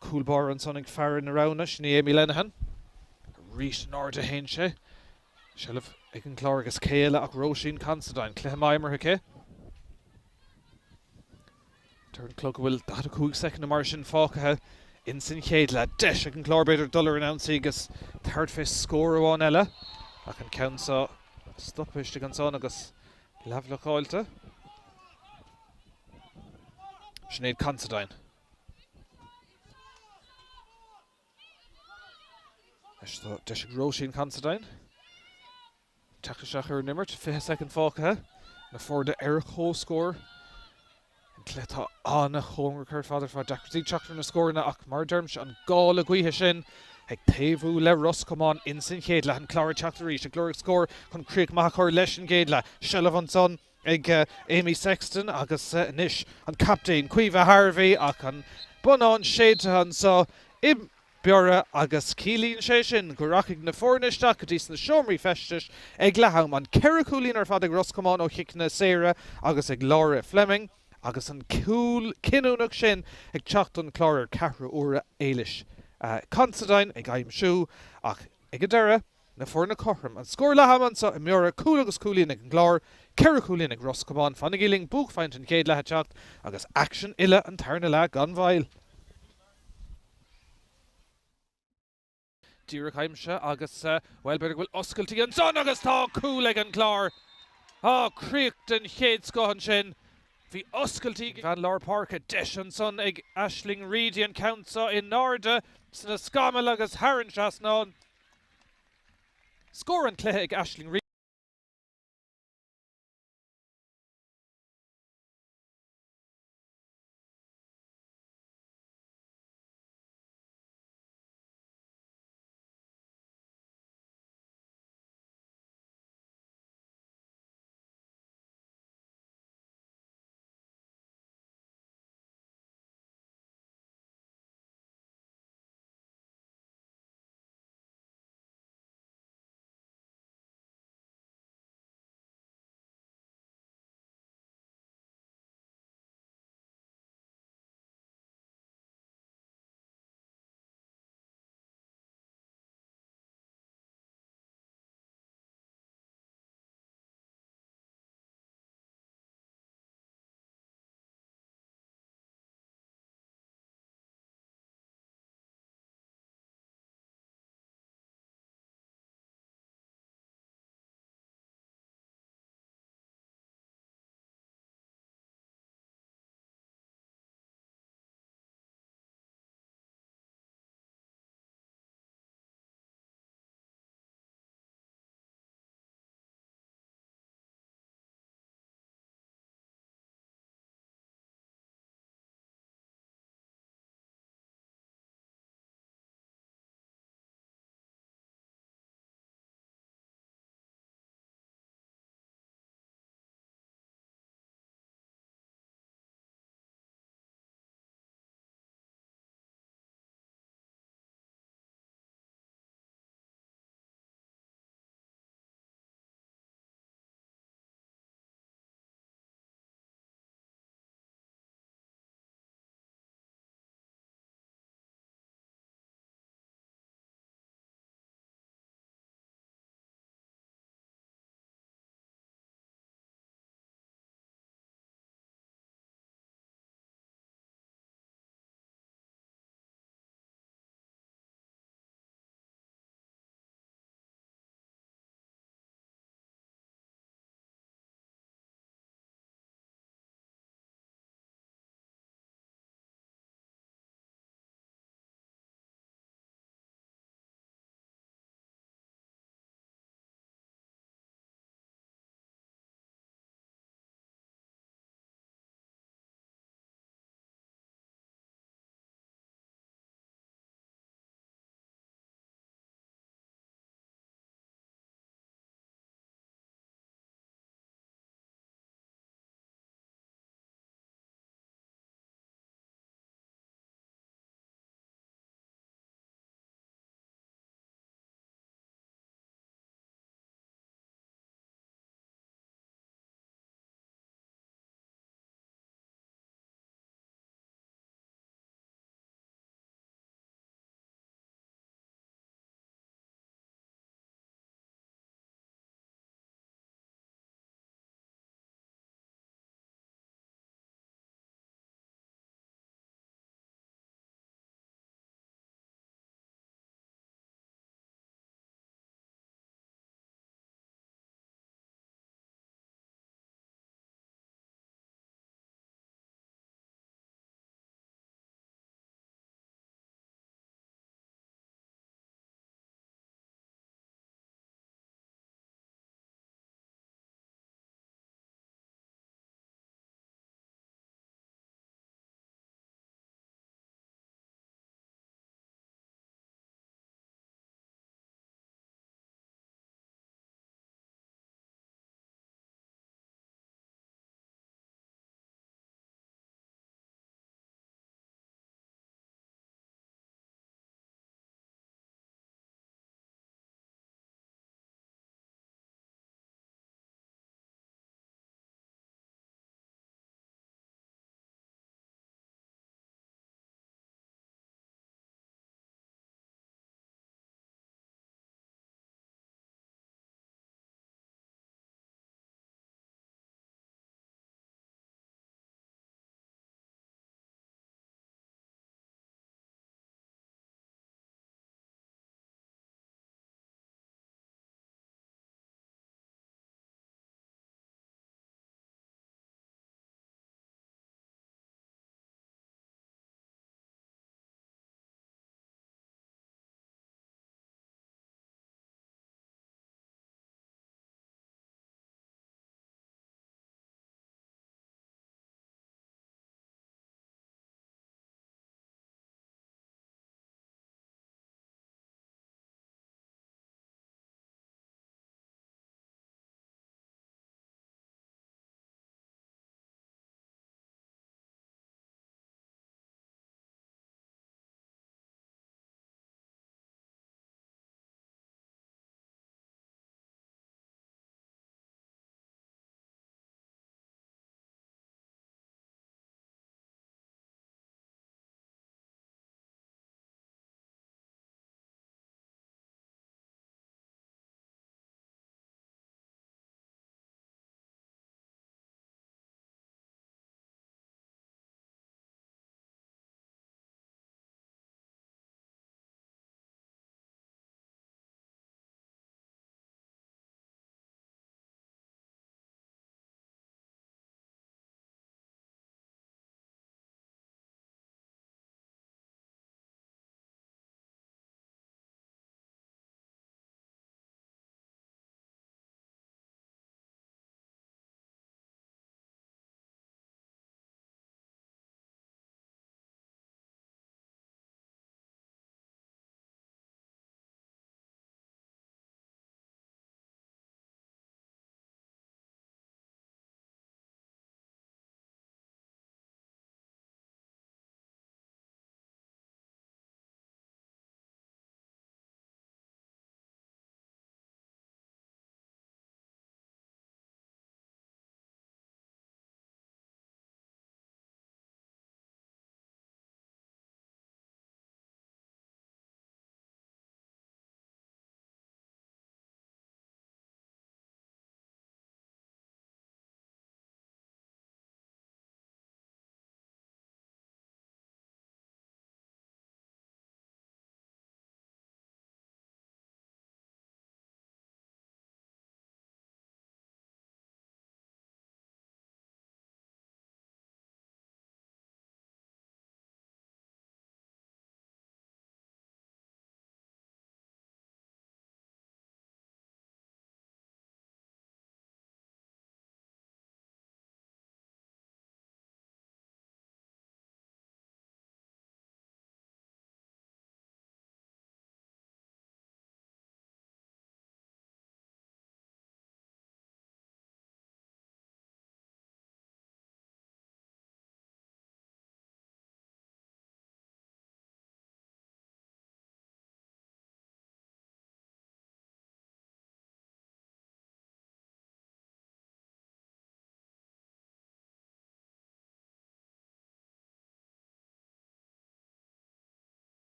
cúl báire ansan ag faire na roghanna, sin í Amy Lenihan. Arís in airde a théann sé. Seilbh ag an gClár agus cé eile ach Róisín Considine. Cluiche maith imeartha aici. Deir an clog go bhfuil 45 soicind nó mar sin fágtha ins an chéad leath. Deis ag an gClár b'fhéidir dul ar an ionsaí agus tabhairt fé scór amháin eile ach an ceann seo stoptha istigh ansan agus leathbhlocáilte. Sinéad Considine. Anois tá deis ag Róisín Considine teacht isteach ar an imirt. 20 soicind fágtha. Na foirne ar comhscór. An cluiche atá an-chóngarach ar fad ar fad. Deacrachtaí teacht ar na scóranna ach mar a deirimse an gála gaoithe sin ag taobhú le Ros Comáin ins an chéad leath. An Clár ag teacht arís ag lorg scór chun críoch maith a chur leis an gcéad leath. Seilbh ansan ag Amy Sexton agus anois an captaen Caoimhe Harvey ach an bonnán séidte anseo i mBiorra agus ciallaíonn sé sin go rachaidh na foirne isteach go dtí sna seomraí feistis ag leath am. An 4 chúilín ar fad ag Ros Comáin ó chiceanna saora agus ag Laura Fleming agus an cúl cinniúnach sin ag teacht don Chlár ar ceathrú uaire Éilis Considine ag aimsiú ach ag an deireadh Na foirne cothrom. An scór leath ama anseo i mBiorra, cúl agus cúilín ag an gClár, 4 chúilín ag Ros Comáin. Fanaigí linn, buaicphointe an chéad leath ag teacht agus aicsean uile an tarna leath gan mhoill. Díreach aimsithe agus, bhuel, b'fhéidir go bhfuil oscailtí ansan agus tá cúl ag an gClár! Á, críoch den chéad scoth ansin. Bhí oscailtí ag bean lár páirce, deis ansan ag Aisling Reidy an ceann seo in airde sna scamaill agus thar an trasnán. Scór an chluiche ag Aisling Reidy.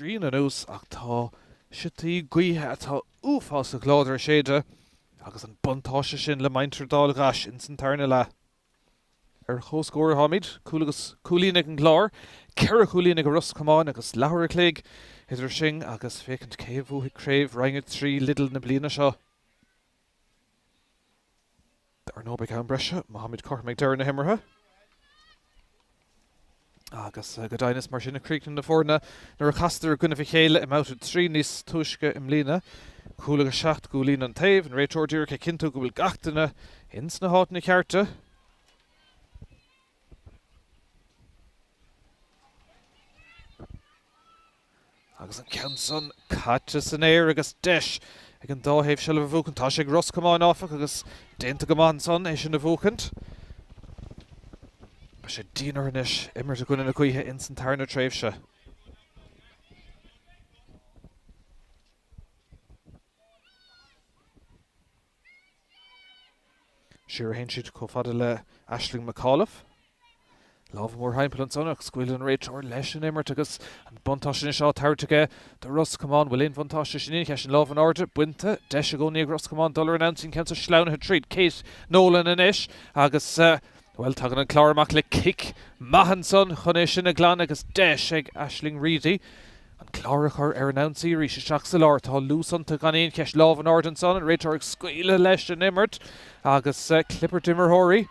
grian anuas ach tá siotaí gaoithe atá uafásach láidir ag séideadh agus an buntáiste sin le muintir Dáil Ghais ins an tarna leath. Ar comhscór atáimid, cúl agus cúilín ag an gClár, 4 chúilín ag Ros Comáin agus leathuair a chloig idir sinn agus féachaint cé a bhuafaidh craobh Roinn 3 Lidl na bliana seo. Dar ndóigh beidh am breise má tháimid cothrom ag deireadh na himeartha. Agus go deimhin is mar sin a chríochnaigh na foirne nuair a chasadar i gcoinnibh a chéile i mbabhta 3 níos túisce i mbliana. Cúl agus 7 gcúilín an taobh, an réiteoir díreach ag cinntiú go bhfuil gach duine ins na háiteanna cearta. Agus an ceann san caite san aer agus deis ag an dá thaobh seilbh a bhuachaint. Tá sé ag Ros Comáin áfach agus déanta go maith ansan é sin a bhuachaint. Beidh sé dian orthu anois imirt i gcoinne na gaoithe ins an tarna tréimhse. Siar a théann siad chomh fada le Aisling McAuliffe. Lámh mórthimpeall ansan ach scaoileann an réiteoir leis an imirt agus an buntáiste anois á tabhairt aige do Ros Comáin. Bhfuil aon bhuntáiste sin aon cheist? An lámh in airde bainte. Deis i gcónaí ag Ros Comáin dul ar an ionsaí an ceann seo sleamhnaithe tríd Kate Nolan anois agus, bhuel, tagann an Clár amach le cic maith ansan chun é sin a ghlanadh agus deis ag Aisling Reidy An Clár a chur ar an ionsaí arís isteach sa lár. Tá luas iontu gan aon cheist. Lámh in airde ansan, an réiteoir ag scaoileadh leis an imirt agus clibirt imreoirí.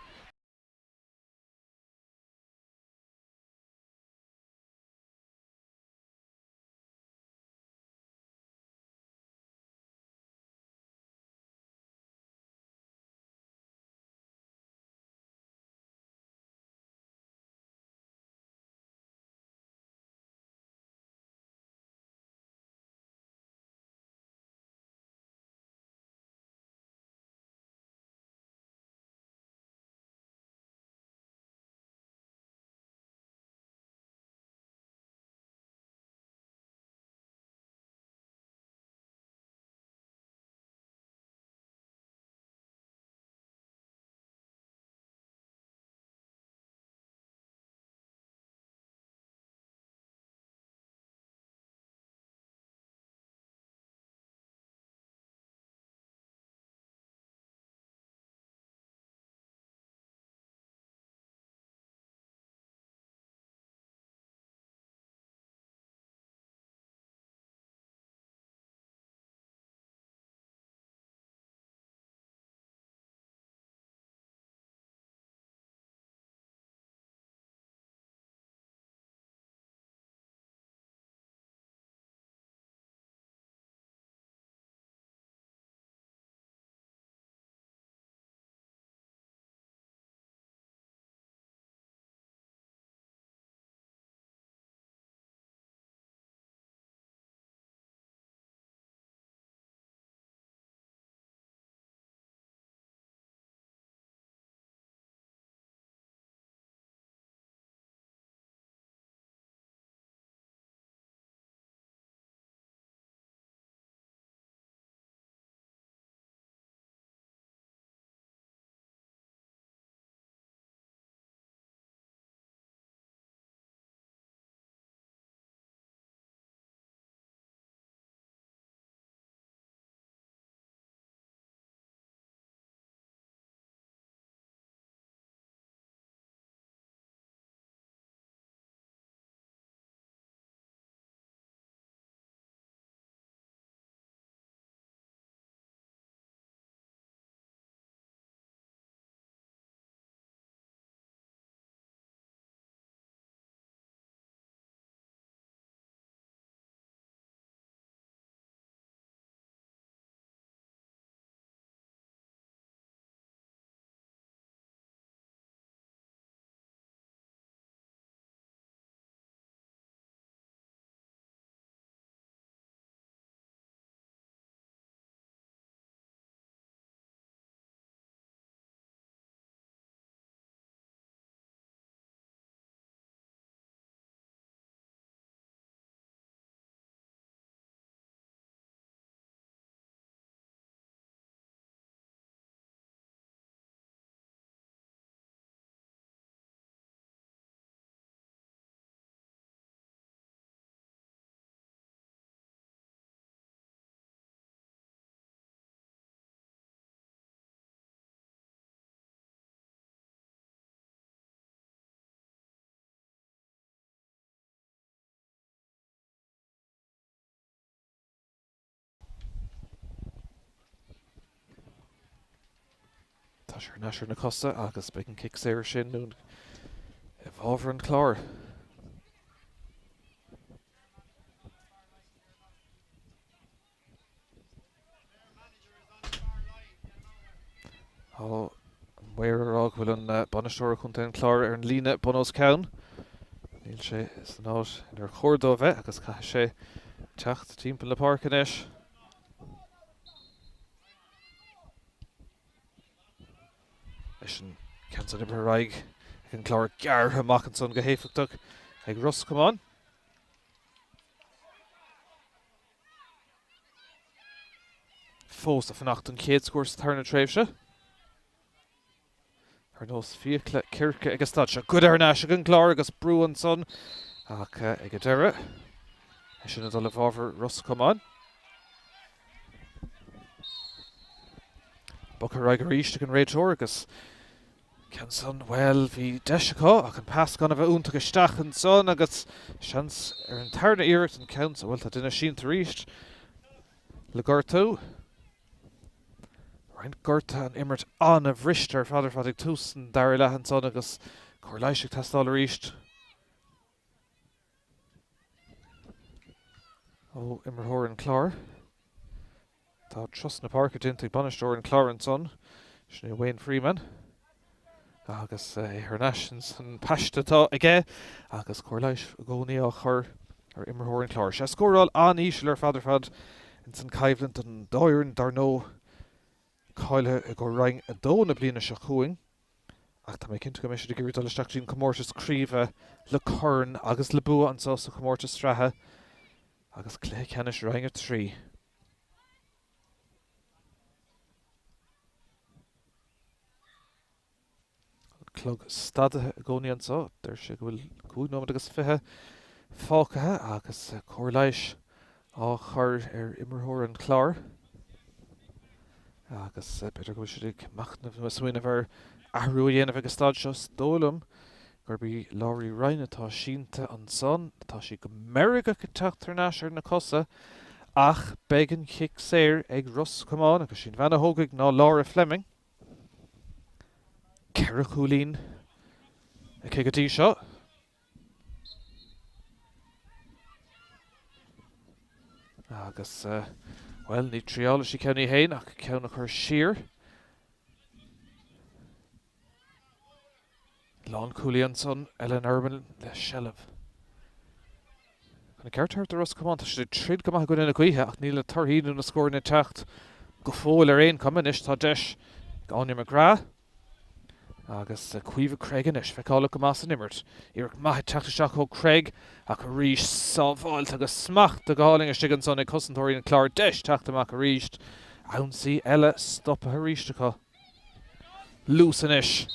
Tá sé thar n-ais ar na cosa agus beidh an cic saor sin i bhfabhar an Chláir. Tá an maor ag rá go bhfuil an bainisteoir ó Chontae an Chláir ar an líne bun os cionn. Níl sé san áit inar chóir dó a bheith agus caithfidh sé teacht timpeall na páirce anois. Leis an ceann san imithe ar aghaidh ag an gClár gearrtha amach ansan go héifeachtach ag Ros Comáin. Fós ag fanacht don chéad scór sa tarna tréimhse. Ar nós fiacla circe ag an staid seo. Goidte thar n-ais ag an gClár agus brú ansan ach ag an deireadh é sin ag dul i bhfabhar Ros Comáin. Bogtha ar aghaidh arís ag an réiteoir agus Ceann san, bhuel, bhí deis acu ach an pas gan a bheith iontach isteach ansan agus seans ar an tarna iarracht an ceann so, bhuel, tá duine sínte arís le gortú. Roinnt gortuithe, an imirt an-bhriste ar fad ar fad ag tús an dara leath ansan agus cóir leighis ag teastáil arís. Ó imreoir an Chláir. Tá turas na páirce déanta ag bainisteoir an Chláir ansan, sin é Wayne Freeman. Agus é thar n-ais ins an paiste atá aige agus cóir leighis i gcónaí á chur ar imreoir an Chláir. Sea, scóráil an-íseal ar fad ar fad ins an choimhlint don dá fhoireann dar ndóigh cáilithe i gcomhair Roinn 2 na bliana seo chugainn. Ach tá mé cinnte go mbeidh siad ag iarraidh dul isteach dtí an comórtas craoibhe le corn agus le bua anseo sa chomórtas sraithe agus cluiche ceannais Roinn 3. An clog stadaithe i gcónaí anseo. Deir sé go bhfuil 5 nóiméad agus 20 fágtha agus cóir leighis á chur ar imreoir an Chláir agus b'fhéidir go bhfuil siad ag machnamh nó ag smaoineamh ar athrú a dhéanamh ag an staid seo. Is dóigh liom gurb í Laurie Ryan atá sínte ansan. Tá sí go meirgeach ag teacht thar n-ais ar na cosa ach beidh an chic saor ag Ros Comáin agus sí an bhean a thógfaidh ná Laura Fleming. 4 chúilín aici go dtí seo. Agus, bhuel, ní thriálfaidh sí ceann í fhéin ach ceann a chur siar. Lánchúlaí ansan, Ellen Irwin le seilbh. Chun an ceart a thabhairt do Ros Comáin, tá siad ag troid go maith i gcoinne na gaoithe ach níl na torthaí nó na scóranna ag teacht go fóill ar aon chuma. Anois tá deis ag Áine McGrath. Agus Caoimhe Craig anois, feiceálach go maith san imirt. Iarracht maith ag teacht isteach ó Craig ach arís sábháilte agus smachtaithe go hálainn istigh ansan ag cosantóirí an Chláir. Deis teacht amach arís. Ionsaí eile stoptha arís acu. Luas anois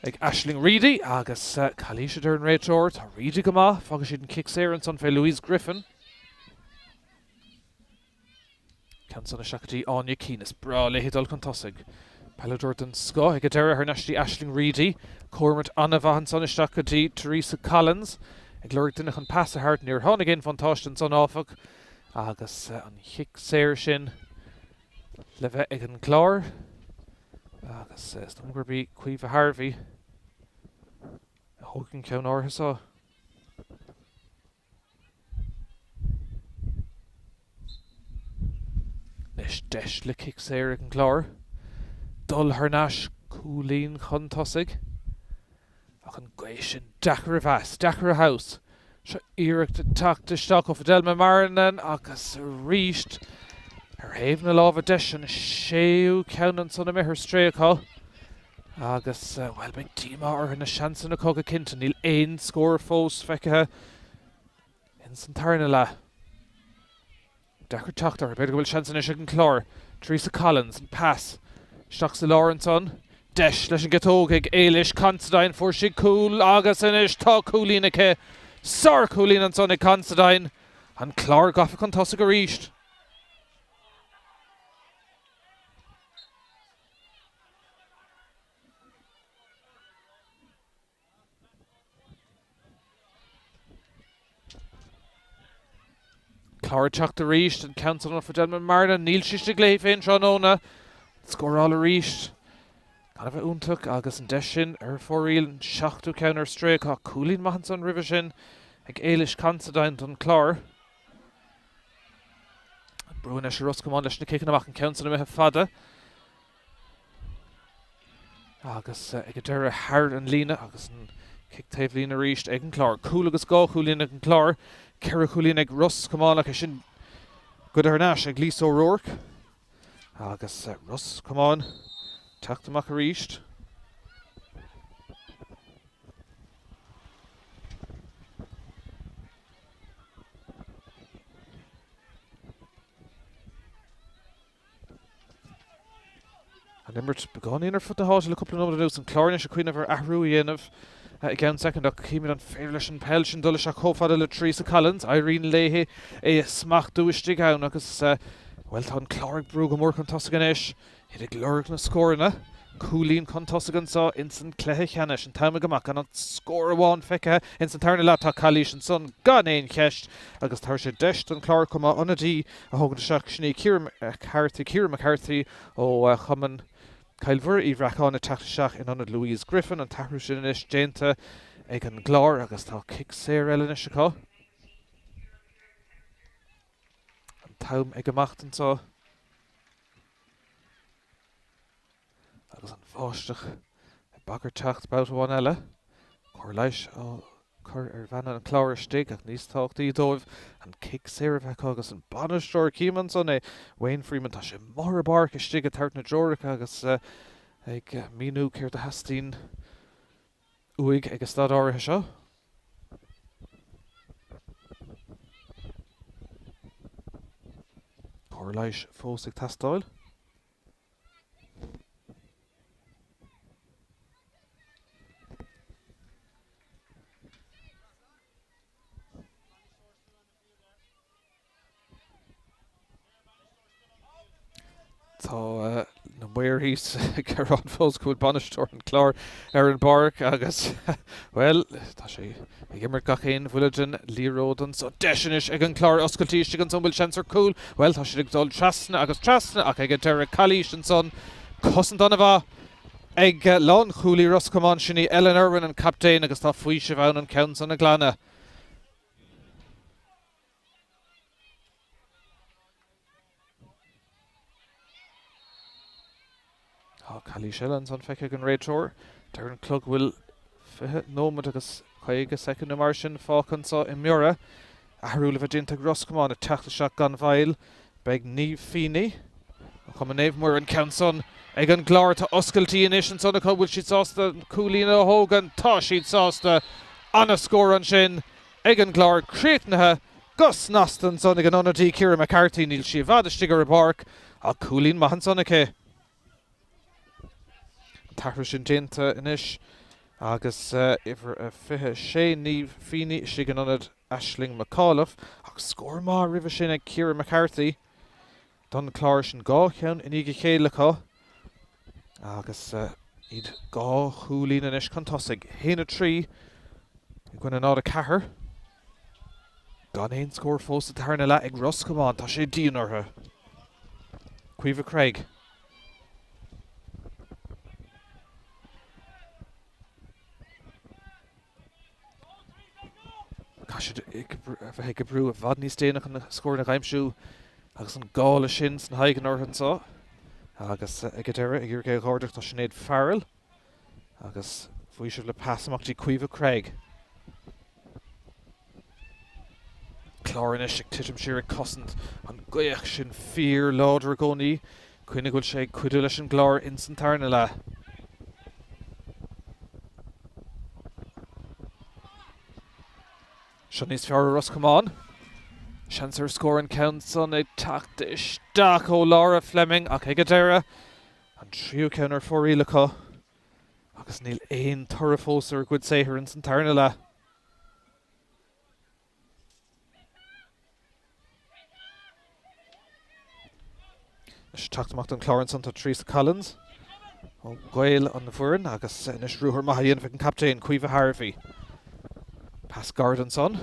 ag Aisling Reidy agus calaois a deir an réiteoir. Tá Reidy go maith. Fágfaidh siad an cic saor ansan fé Louise Griffin. Ceann san isteach go dtí Áine Keane. Is breá léi dul chun tosaigh. Peileadóir den scoth ag an deireadh thar n-ais dtí Aisling Reidy. Comhimirt an-mhaith ansan isteach go dtí Teresa Collins. Ag lorg duine chun pas a thabhairt. Níor tháinig aon bhuntáiste ansan áfach agus an chic saor sin le bheith ag an gClár. Agus is dóigh liom gurb í Caoimhe Harvey a thóg an ceann áirithe seo. Anois deis le cic saor ag an gClár dul thar n-ais cúilín chun tosaigh. Ach an ghaoth sin deacair a mheas, deacair a thomhas. Seo iarracht ag teacht isteach ó Fidelma Marrinan agus arís ar thaobh na láimhe deise an séú ceann ansan imithe ar strae acu. Agus, bhuel, beidh díomá orthu na seansanna acu go cinnte. Níl aon scór fós feicthe ins an tarna leath. Deacair teacht orthu. B'fhéidir go bhfuil seans anois ag an Clár. Teresa Collins, an pas isteach sa lár ansan. Deis leis an gciotóg ag Éilis Considine. Fuair sí cúl agus anois tá cúilín aici. Sár-chúilín ansan ag Considine. An Clár gafa chun tosaigh arís. Clár ag teacht arís, an ceann san ó Fidelma Marrinan, níl sí istigh léi féin tráthnóna. Scóráil arís. Gan a bheith iontach agus an deis sin ar fóraoil, an seachtú ceann ar strae acu. Cúilín maith ansan roimhe sin ag Éilis Considine don Chlár. Brú anois ar Ros Comáin leis na ciceanna amach, an ceann san imithe fada agus ag an deireadh thar an líne agus an cic taobh líne arís ag an Clár. Cúl agus dhá chúilín ag an Clár, ceithre chúilín ag Ros Comáin ach é sin goidte thar n-ais ag Lisa O'Rourke agus Ros Comáin teacht amach arís. An imirt beagáinín ar fud na háite le cúpla nóiméad anuas. An Clár anois ag cuimhneamh ar athrú a dhéanamh i gceann soicind ach címid an féidir leis an peil sin dul isteach chomh fada le Teresa Collins. Éiríonn léi é a smachtú istigh ann agus, bhuel, tá an Clár ag brú go mór chun tosaigh anois. Iad ag lorg na scóranna. Cúilín chun tosaigh anseo ins an cluiche cheannais. An t-am ag imeacht gan ach scór amháin feicthe ins an tarna leath. Tá calaois ansan gan aon cheist agus tabharfaidh sé deis don Chlár chomh maith ionadaí a thógaint isteach. Sin í Ciara McCarthy, Ciara McCarthy ó Chumann Cill Mhuire Uí Bhreacáin ag teacht isteach in ionad Louise Griffin. An t-athrú sin anois déanta ag an gClár agus tá cic saor eile anois acu. An t-am ag imeacht anseo. Agus an bháisteach ag bagairt teacht babhta amháin eile. Cóir leighis á cur ar bhean an Chláir istigh ach níos tábhachtaí dóibh an cic saor a bheith acu agus an bainisteoir cím ansan é, Wayne Freeman. Tá sé amuigh ar an bpáirc istigh ag tabhairt na dtreoracha agus ag míniú céard a theastaíonn uaidh ag an staid áirithe seo. Cóir leighis fós ag teastáil. Tá na maoir thíos ag gearán fós go bhfuil bainisteoir an Chláir ar an bpáirc agus, bhuel, tá sé ag imirt gach aon bhuille den liathróid anso. Deis anois ag an Chlár oscailtí istigh ansan, bhfuil seans ar chúl? Bhuel, tá siad ag dul trasna agus trasna ach ag an deireadh calaois ansan. Cosaint an-mhaith ag lánchúlaí Ros Comáin, sin í Ellen Irwin, an captaen, agus tá faoiseamh ann an ceann san a ghlanadh. Tá calaois eile ansan feicthe ag an réiteoir. Deir an clog go bhfuil 20 nóiméad agus 50 soicind nó mar sin fágtha anso i mBiorra. Athrú le bheith déanta ag Ros Comáin ag teacht isteach gan mhoill. Beidh Niamh Feeney ó Chumann Naomh Muire an ceann san ag an gClár. Tá oscailtí anois ansan acu. Bhfuil siad sásta an cúilín a thógaint? Tá siad sásta. Ana-scór ansin. ag an gClár críochnaithe go snasta ansan ag an ionadaí Ciara McCarthy. Níl sí i bhfad istigh ar an bpáirc ach cúilín maith ansan aici. An t-athrú sin déanta anois agus uimhir a 26 Niamh Feeney istigh in ionad Aisling McAuliffe ach scór maith roimhe sin ag Ciara McCarthy don Chlár. Sin dhá cheann i ndiaidh a chéile acu agus iad dhá chúilín anois chun tosaigh. 1, 3 i gcoinne 0, 4. Gan aon scór fós sa tarna leath ag Ros Comáin. Tá sé dian orthu. Caoimhe Craig. Caithfidh siad a bheith ag oibriú i bhfad níos déine chun na scóranna a aimsiú agus an gála sin sna haghaidheanna orthu anseo. Agus ag an deireadh, ag iarraidh é a dh'ardú, tá Sinéad Farrell agus faoiseamh le pas amach dtí Caoimhe Craig. Clár anois ag titim siar ag cosaint an ghaoth sin fíor láidir i gcónaí. Cuimhnigh go bhfuil sé ag cuidiú leis an gClár ins an tarna leath. Seo níos fearr ó Ros Comáin. Seans ar scór an ceann san ag teacht isteach ó Laura Fleming ach ag an deireadh, an tríú ceann ar fóraoil acu agus níl aon toradh fós ar a gcuid saothair ins an tarna leath. Anois teacht amach don Chlár ansan tá Teresa Collins ó Ghaeil an Bhoirinn agus anois ruathar maith á dhéanamh ag an captaen Caoimhe Harvey. Pas gairid ansan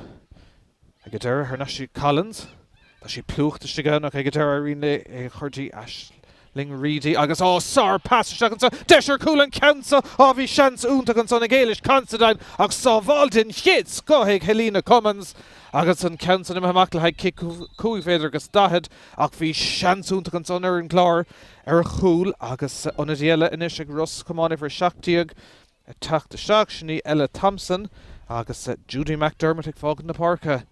ag an deireadh thar n-ais Collins. Tá sí plúchta istigh ann ach ag an deireadh éiríonn léi é a chur dtí Aisling. Aisling Reidy agus á sár pas isteach anso, deis ar chúl an ceann so, á bhí seans iontach ansan ag Éilis Considine ach sábháil den chéad scoth ag Helena Cummins agus an ceann san imithe amach le haghaidh cic 5 mhéadar agus 40 ach bhí seans iontach ansan ar an gClár ar chúl agus ionadaí eile anois ag Ros Comáin uimhir 17 ag teacht isteach, sin í Ella Thompson agus Judy McDermott ag fágaint na páirce.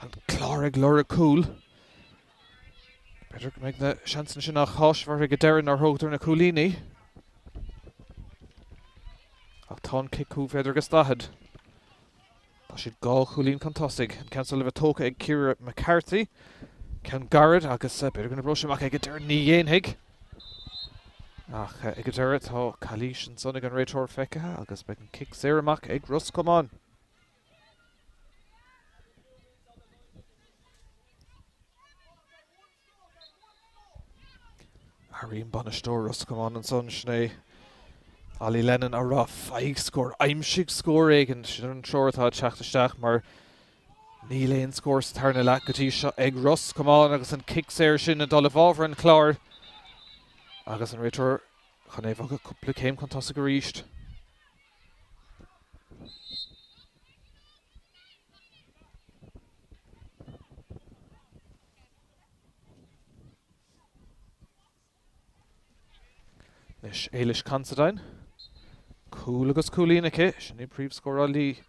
An Clár ag lorg cúl. B'fhéidir go mbeidh na seansanna sin á cháiseamh orthu ag an deireadh nár thógadar na cúilíní. Ach tá an cic 5 mhéadar agus 40. Tá siad dhá chúilín chun tosaigh. An ceann seo le bheith tógtha ag Ciara McCarthy. Ceann gairid agus b'fhéidir go n-oibreoidh sé amach ag an deireadh. Ní dhéanfaidh. Ach ag an deireadh tá calaois ansan ag an réiteoir feicthe agus beidh an cic saor amach ag Ros Comáin. Airíonn bainisteoir Ros Comáin ansan, sin é Ollie Lennon, á rá, Faigh scór, aimsigh scór éigin. Sin an treoir atá ag teacht isteach mar níl aon scór sa tarna leath go dtí seo ag Ros Comáin agus an cic saor sin ag dul i bhfabhar an Chláir agus an réiteoir chun é a bhogadh cúpla céim chun tosaigh arís. Anois Éilis Considine. Cúl agus cúilín aici. Sin í príomhscórálaí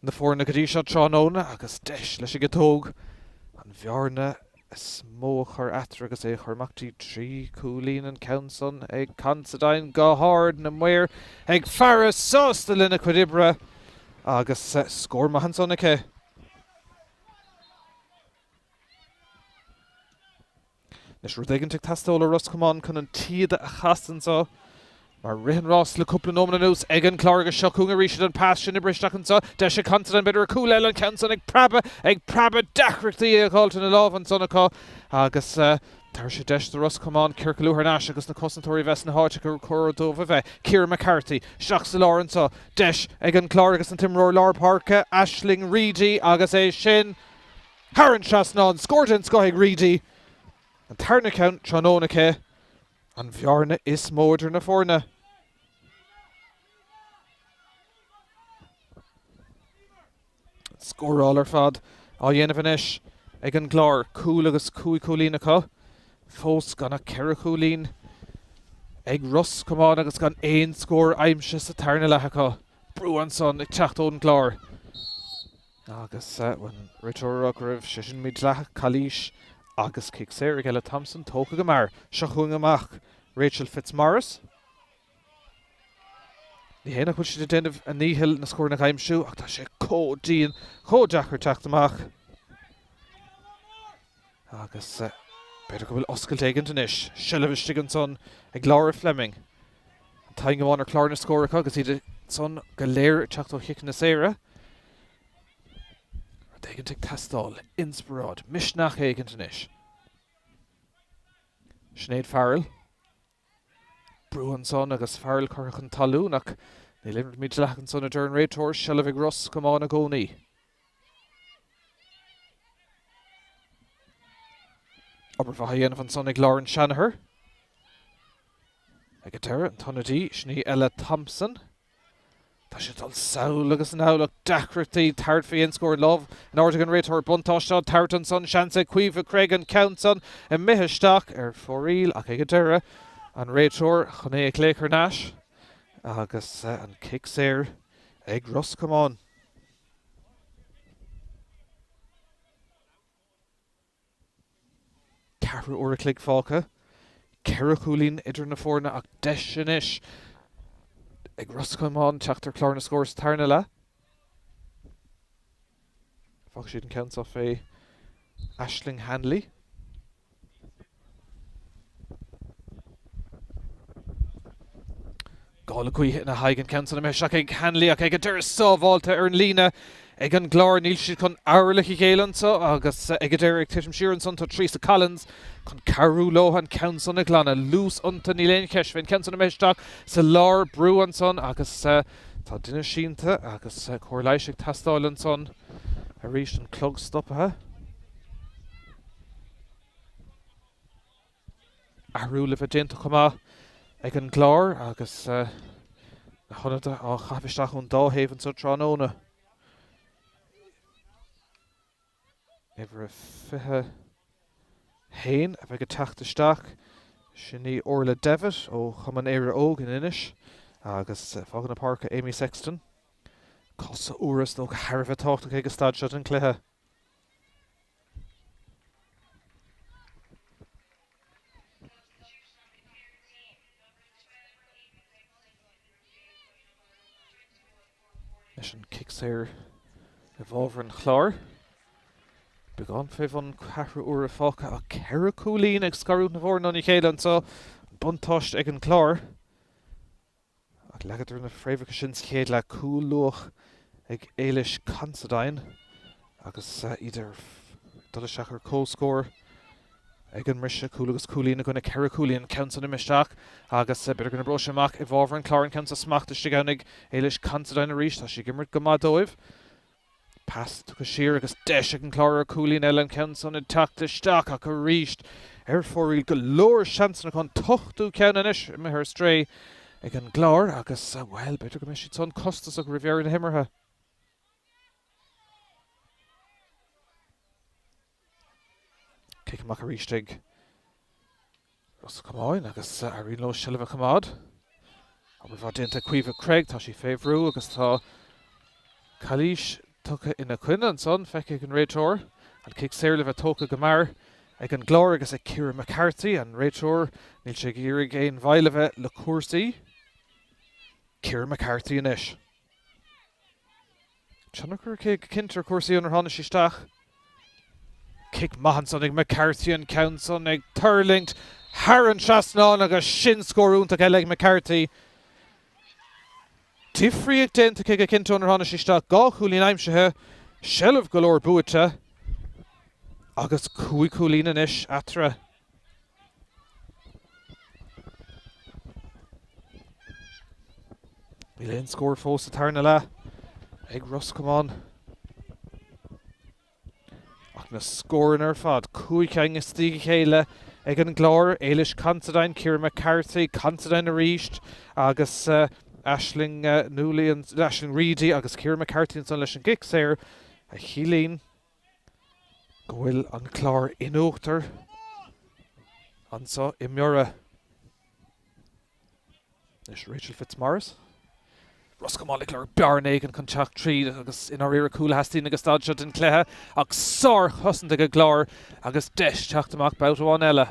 na foirne go dtí seo tráthnóna agus deis leis an gciotóg an bhearna is mó a chur eatarthu agus é a chur amach dtí 3 chúilín an ceann san ag Considine go hard, na maoir ag faire sásta lena cuid oibre agus scór maith ansan aici. Anois rud éigin ag teastáil ó Ros Comáin chun an taoide a chasadh anseo. Mar rith an rás le cúpla nóiméad anuas ag an Clár agus seo chugainn arís iad an pas sin oibrithe isteach anseo. Deis ag Considine b'fhéidir ar chúl eile an ceann san ag preabadh, ag preabadh deacrachtaí a dh'fháilt ina lámh ansan acu agus tabharfaidh sé deis do Ros Comáin ciorcalú thar n-ais agus na cosantóirí a bheith sna háiteacha gur chóir dóibh a bheith. Ciara McCarthy isteach sa lár anseo. Deis ag an Clár agus an t-imreoir lár páirce Aisling Reidy agus é sin thar an trasnán. Scór den scoth ag Reidy. An tarna ceann tráthnóna aici. An bhearna is mó idir na foirne. Scóráil ar fad á dhéanamh anois ag an gClár. Cúl agus 5 chúilín acu. Fós gan ach 4 chúilín ag Ros Comáin agus gan aon scór aimsithe sa tarna leath acu. Brú ansan ag teacht ón gClár. Agus an réiteoir ag rá go raibh sé sin mídhleathach, calaois agus cic saor ag Ella Thompson tógtha go mear. Seo chugainn amach Rachel Fitzmaurice. Ní hé nach bhfuil siad ag déanamh a ndíchill na scóranna a aimsiú ach tá sé chomh dian, chomh deacair teacht amach. Agus b'fhéidir go bhfuil oscailt éigint anois. Seilbh istigh ansan ag Laura Fleming. An t-aon amháin ar chlár na scór acu agus iad san go léir ag teacht ó chiceanna saora. Rud éigint ag teastáil, inspioráid, misneach éigint anois. Sinéad Farrell. Brú ansan agus Farrell curtha chun talún ach níl aon rud mídhleathach ansan a deir an réiteoir, seilbh ag Ros Comáin i gcónaí. Obair mhaith á dhéanamh ansan ag Lauren Shanagher. Ag an deireadh, an t-ionadaí, sin í Ella Thompson. Tá sé ag dul sall agus anall ach deacrachtaí tabhairt faoi aon scór. Lámh in airde ag an réiteoir, buntáiste á tabhairt ansan, seans ag Caoimhe Craig an ceann san imithe isteach ar fóraoil ach ag an deireadh, an réiteoir chun é a ghlaoch thar n-ais agus an cic saor ag Ros Comáin. Ceathrú uair a chloig fágtha. Ceithre chúilín idir na foirne ach deis anois ag Ros Comáin teacht ar chlár na scór sa tarna leath. Fágfaidh siad an ceann seo fé Aisling Hanley. Gála gaoithe ina haghaidh an ceann san imithe isteach ag Hanley ach ag an deireadh sábháilte ar an líne ag an gClár. Níl siad chun Oiriall a ghéilleadh anso agus ag an deireadh ag titim siar ansan tá Teresa Collins chun cabhrú leo an ceann san a ghlanadh. Luas iontu níl aon cheist fé an ceann san imithe isteach sa lár brú ansan agus tá duine sínte agus cóir leighis ag teastáil ansan arís an clog stoptha. Athrú le bheith déanta chomh maith ag an gClár agus na hionadaithe á chaitheamh isteach ón dá thaobh anseo tráthnóna. Uimhir a 21 a bheidh ag teacht isteach, sin í Orla Devitt ó Chumann Éire Óg in Inis agus ag fágáil na páirce Amy Sexton. Cosa úra is dócha thar a bheith tábhachtach ag an staid seo den chluiche. Leis an cic saor i bhfabhar an Chláir. Beagán fé bhun ceathrú uaire fágtha ach 4 cúilín ag scarúint na bhfoireann óna chéile anseo. Buntáiste ag an gClár. Ach leagadar na fréamhacha sin sa chéad leath, cúl luath ag Éilis Considine agus iad ag dul isteach ar comhscór ag an mbriseadh, cúl agus cúilín i gcoinne 4 chúilín, an ceann san imithe isteach agus b'fhéidir go n-oibreoidh sé amach i bhfabhar an Chláir, an ceann seo smachtaithe istigh ann ag Éilis Considine arís, tá sí ag imirt go maith dóibh. Pas tugtha siar agus deis ag an Chlár ar chúilín eile, an ceann san ag teacht isteach ach arís ar fóraoil, go leor seansanna acu, an t-ochtú ceann anois imithe ar strae ag an gClár agus, bhuel, b'fhéidir go mbeidh siad san costasach roimh dheireadh na himeartha. Cic amach arís ag Ros Comáin agus éiríonn leo seilbh a choimeád. Obair mhaith déanta ag Caoimhe Craig, tá sí fé bhrú agus tá calaois tugtha ina coinne ansan, feicthe ag an réiteoir. An cic saor le bheith tógtha go mear ag an gClár agus ag Ciara McCarthy, an réiteoir. Níl sé ag iarraidh aon mhoill a bheith le cúrsaí. Ciara McCarthy anois. Tionchar aici go cinnte ar chúrsaí ónar tháinig sí isteach. Cic maith ansan ag McCarthy, an ceann san ag tuirlingt thar an trasnán agus sin scór iontach eile ag McCarthy. Difríocht déanta aici go cinnte ónar tháinig sí isteach, 2 chúilín aimsithe, seilbh go leor buaite agus 5 chúilín anois eatarthu. Níl aon scór fós sa tarna leath ag Ros Comáin. Ach na scóranna ar fad, 5 cinn i ndiaidh a chéile ag an gClár, Éilis Considine, Ciara McCarthy, Considine arís agus Aisling Newley, Aisling Reidy agus Ciara McCarthy ansan leis an gcic saor a chiallaíonn go bhfuil an Clár in uachtar anseo i mBiorra. Anois Rachel Fitzmaurice. Ros Comáin ag lorg bearna éigin chun teacht tríd agus i ndáiríre cúl a theastaíonn ag an staid seo den chluiche ach sárchosaint ag an gClár agus deis teacht amach babhta amháin eile.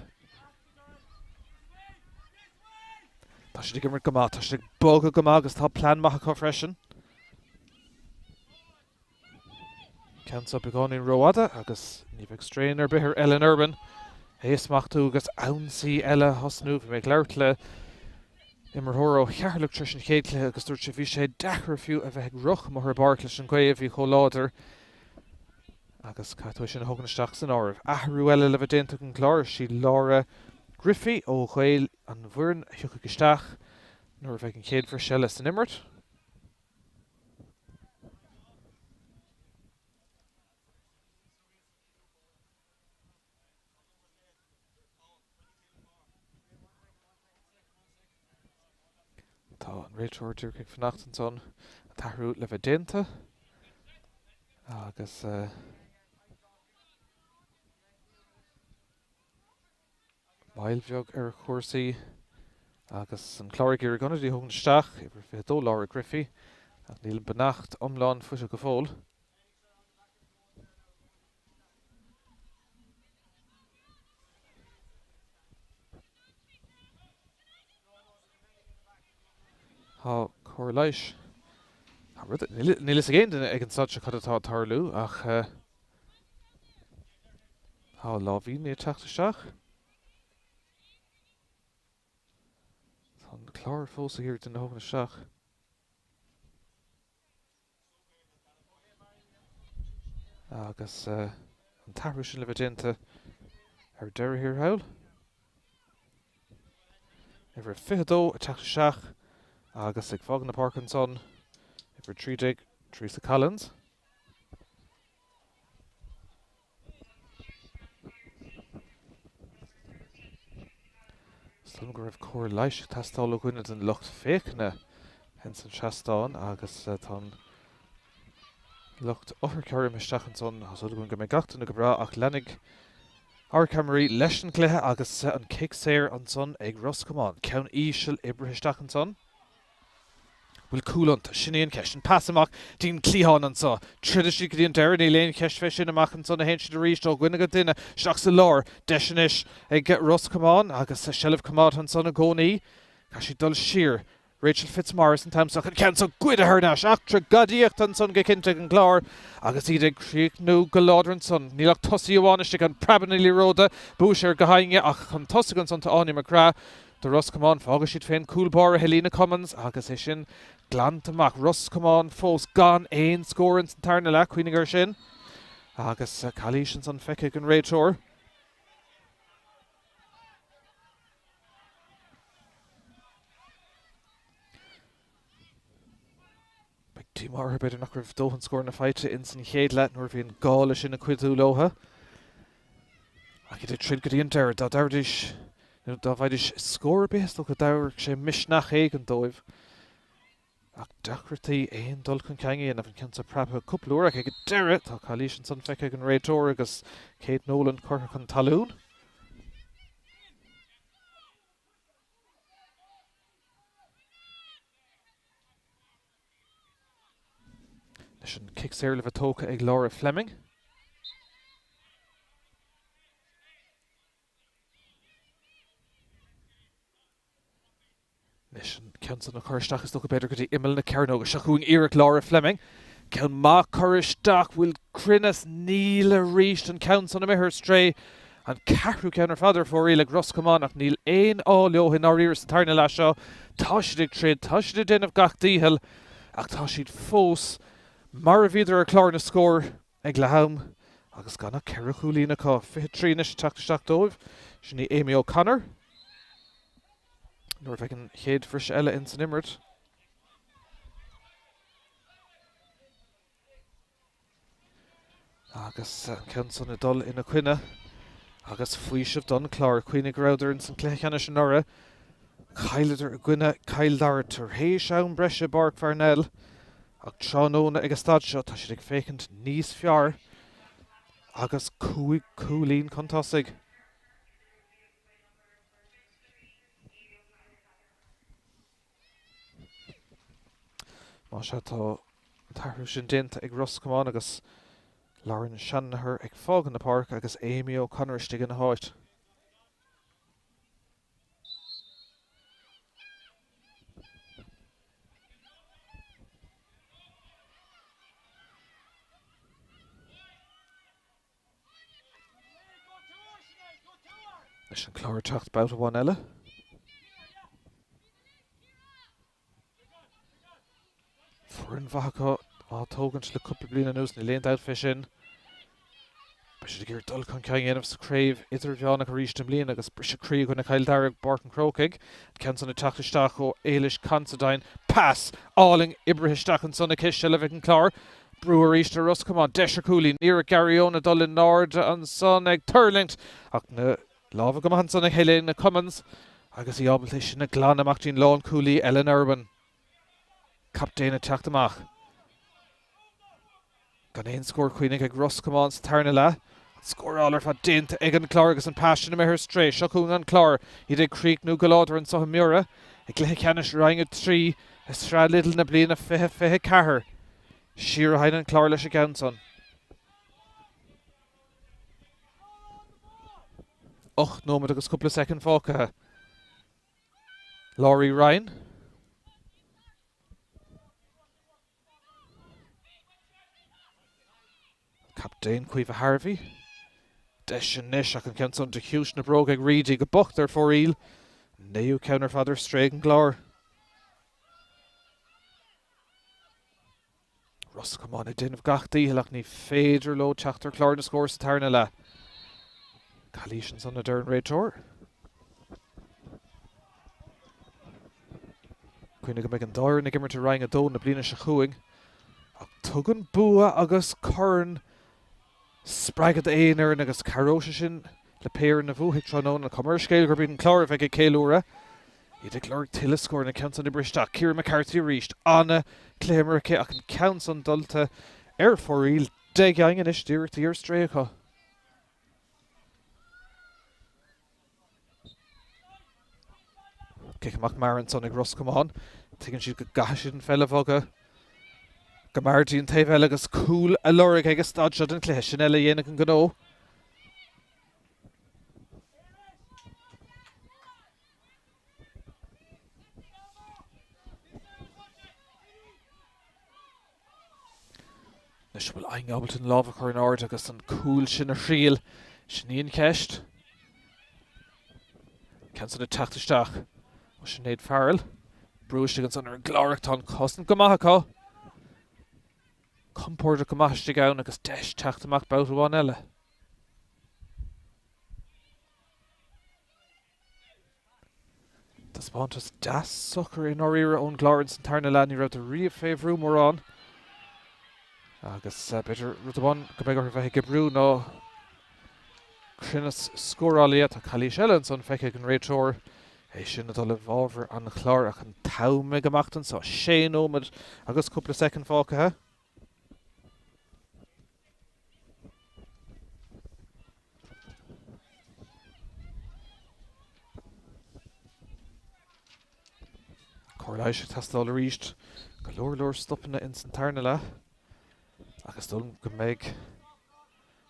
Tá siad ag imirt go maith, tá siad ag bogadh go maith agus tá plean maith acu freisin. Ceann seo beagáinín rófhada agus ní bheidh straidhn ar bith ar Ellen Irwin é a smachtú agus ionsaí eile a thosnú. Bhí mé ag labhairt le imreoir ó Cheatharlach tar éis an chéad chluiche agus dúirt sé bhí sé deacair fiú a bheith ag rith amuigh ar an bpáirc leis an ghaoth a bhí chomh láidir agus caithfidh tú é sin a thógaint isteach san áireamh. Athrú eile le bheith déanta ag an gClár, is í Laura Griffey ó Ghaeil an Bhoirinn a thiocfaidh isteach nuair a bheidh an chéad bhris eile san imirt. Tá an réiteoir díreach ag fanacht ansan an t-athrú le bheith déanta agus Moill bheag ar chúrsaí agus an Clár ag iarraidh ionadaí a thógaint isteach, uimhir 22 Laura Griffey, ach níl an beannacht iomlán faighte go fóill. Tá cóir leighis. Níl a fhios ag aon duine ag an staid seo cad atá ag tarlú ach Tá láimhíní ag teacht isteach. Tá an Clár fós ag iarraidh duine a thógaint isteach. Agus an t-athrú sin le bheith déanta ar deireadh thiar thall. Uimhir 22 ag teacht isteach agus ag fágaint na páirce ansan, uimhir 13, Teresa Collins. Sílim go raibh cóir leighis ag teastáil ó dhuine den lucht féachana ins an seastán agus tá an lucht otharchairr imithe isteach ansan. Tá súil againn go mbeidh gach duine go breá ach leanfaidh ár gceamaraí leis an gcluiche agus an cic saor ansan ag Ros Comáin. Ceann íseal oibrithe isteach ansan. Bhfuil cúl iontu? Sin í an cheist. An pas amach dtí'n cliathán anso. Troidfidh siad go dtí an deireadh, níl aon cheist fé sin. Amach ansan a théann siad arís ó dhuine go duine. Isteach sa lár. Deis anois ag Ros Comáin agus seilbh coimeádtha ansan i gcónaí. Caithfidh siad dul siar. Rachel Fitzmaurice an t-am so ach an ceann so goidte thar n-ais. Eachtra gadaíochta ansan go cinnte ag an gClár agus iad ag críochnú go láidir ansan. Níl ach tosaí amháin istigh, an preabadh na liathróide. Bhuaigh sé ar gach éinne ach chun tosaigh ansan tá Áine McGrath. Do Ros Comáin, fágfaidh siad fén cúl báire Helena Cummins agus é sin glanta amach. Ros Comáin fós gan aon scór ins an tarna leath, cuimhnigh air sin. Agus calaois ansan feicthe ag an réiteoir. Beidh díomá orthu b'fhéidir nach raibh dóthain scóranna faighte ins an chéad leath nuair a bhí an gá leis sin ag cuidiú leo. Ach iad ag troid go dtí an deireadh, dá dtabharfaidís, nó dá bhfaighidís scór ar bith is dócha dtabharfadh sé misneach éigin dóibh. Ach deacrachtaí aon dul chun cinn a dhéanamh, an ceann seo preabtha cúpla uair ach ag an deireadh tá calaois ansan feicthe ag an réiteoir agus Kate Nolan curtha chun talún. Leis an cic saor le bheith tógtha ag Laura Fleming. Leis an ceann san a chur isteach is dócha b'fhéidir go dtí imeall na cearnóige. Seo chugainn iarracht Laura Fleming. Ceann maith curtha isteach. Bhfuil cruinneas? Níl arís. An ceann san imithe ar strae. An ceathrú ceann ar fad ar fóraoil ag Ros Comáin ach níl aon ádh leo i ndáiríre sa tarna leath seo. Tá siad ag troid, tá siad ag déanamh gach dícheall ach tá siad fós mar a bhíodar ar chlár na scór ag leath am agus gan ach 4 chúilín acu. 23 anois ag teacht isteach dóibh. Sin í Amy O'Connor nuair a bheidh an chéad bhriseadh eile ins an imirt. Agus an ceann san ag dul ina coinne agus faoiseamh don Chlár. Cuimhnigh go rabhadar ins an cluiche ceannais anuraidh. Chailleadar i gcoinne Cill Dara tar éis am breise i bPáirc Pharnell. Ach tráthnóna ag an staid seo tá siad ag féachaint níos fearr agus 5 cúilín chun tosaigh. Más ea, tá an t-athrú sin déanta ag Ros Comáin agus Lauren Shanagher ag fágáil na páirce agus Amy O'Connor istigh ina háit. Leis an Clár ag teacht babhta amháin eile. Foireann mhaith acu á tógaint le cúpla bliain anuas, níl aon dabht fé sin. Beidh siad ag iarraidh dul chun cinn a dhéanamh sa chraobh idirmheánach arís i mbliana agus briseadh croí i gcoinne Chill Dara i bPáirc an Chrócaigh. An ceann san ag teacht isteach ó Éilis Considine. Pas álainn oibrithe isteach ansan aici, seilbh ag an Clár. Brú arís ar Ros Comáin. Deis ar chúilín. Iarracht Gary Eoin ag dul in airde ansan ag tuirlingt ach na lámha go maith ansan ag Helena Cummins agus í ábalta é sin a ghlanadh amach dtí'n lánchúlaí Ellen Irwin. Captaen ag teacht amach. Gan aon scór cuimhnigh ag Ros Comáin sa tarna leath. An scóráil ar fad déanta ag an Clár agus an pas sin imithe ar strae. Seo chugainn an Clár. Iad ag críochnú go láidir anso i mBiorra i gcluiche ceannais Roinn 3 i Sraith Lidl na bliana 2024. Siar a théann an Clár leis an gceann san. 8 nóiméad agus cúpla soicind fágtha. Laurie Ryan. Captaen Caoimhe Harvey. Deis anois ach an ceann san de chiumhais na bróg ag Reidy go bocht ar fóraoil. Naoú ceann ar fad ar strae ag an gClár. Ros Comáin ag déanamh gach dícheall ach ní féidir leo teacht ar chlár na scór sa tarna leath. Calaois ansan a deir an réiteoir. Cuimhnigh go mbeidh an dá fhoireann ag imirt i Roinn 2 na bliana seo chugainn ach tugann bua agus corn spreagadh d'aon fhoireann agus cabhróidh sé sin. Le pé fhoireann a bhuafaidh tráthnóna, an chuma ar an scéal gurb iad an Clár a bheidh ag ceiliúradh. Iad ag lorg tuilleadh scóranna, ceann san oibrithe isteach. Ciara McCarthy arís. Ana-chluiche imeartha aici ach an ceann san dulta ar fóraoil. 10 againn anois d'iarrachtaí ar strae acu. Cic amach mear ansan ag Ros Comáin. Tuigeann siad go gcaithfidh siad an pheil a bhogadh go mear dtí an taobh eile agus cúl a lorg ag an staid seo den chluiche. Sin eile a dhéanfaidh an gnó. Anois bhfuil éinne ábalta an lámh a chur in airde agus an cúl sin a thriail? Sin í an cheist. Ceann san ag teacht isteach ó Sinéad Farrell. Brú istigh ansan ar an gClár ach tá an chosaint go maith acu. Compordach go maith istigh ann agus deis teacht amach babhta amháin eile. Taispeántas deas socair i ndáiríre ón gClár ins an tarna leath. Ní rabhadar riamh fé bhrú mórán agus b'fhéidir rud amháin go mbeidh orthu bheith ag oibriú ná cruinneas scórálaithe. Tá calaois eile ansan feicthe ag an réiteoir, é sin ag dul i bhfabhar an Chláir ach an t-am ag imeacht anso. Sé nóiméad agus cúpla soicind fágtha. Cóir leighis ag teastáil arís. Go leor leor stopanna ins an tarna leath ach is dóigh liom go mbeidh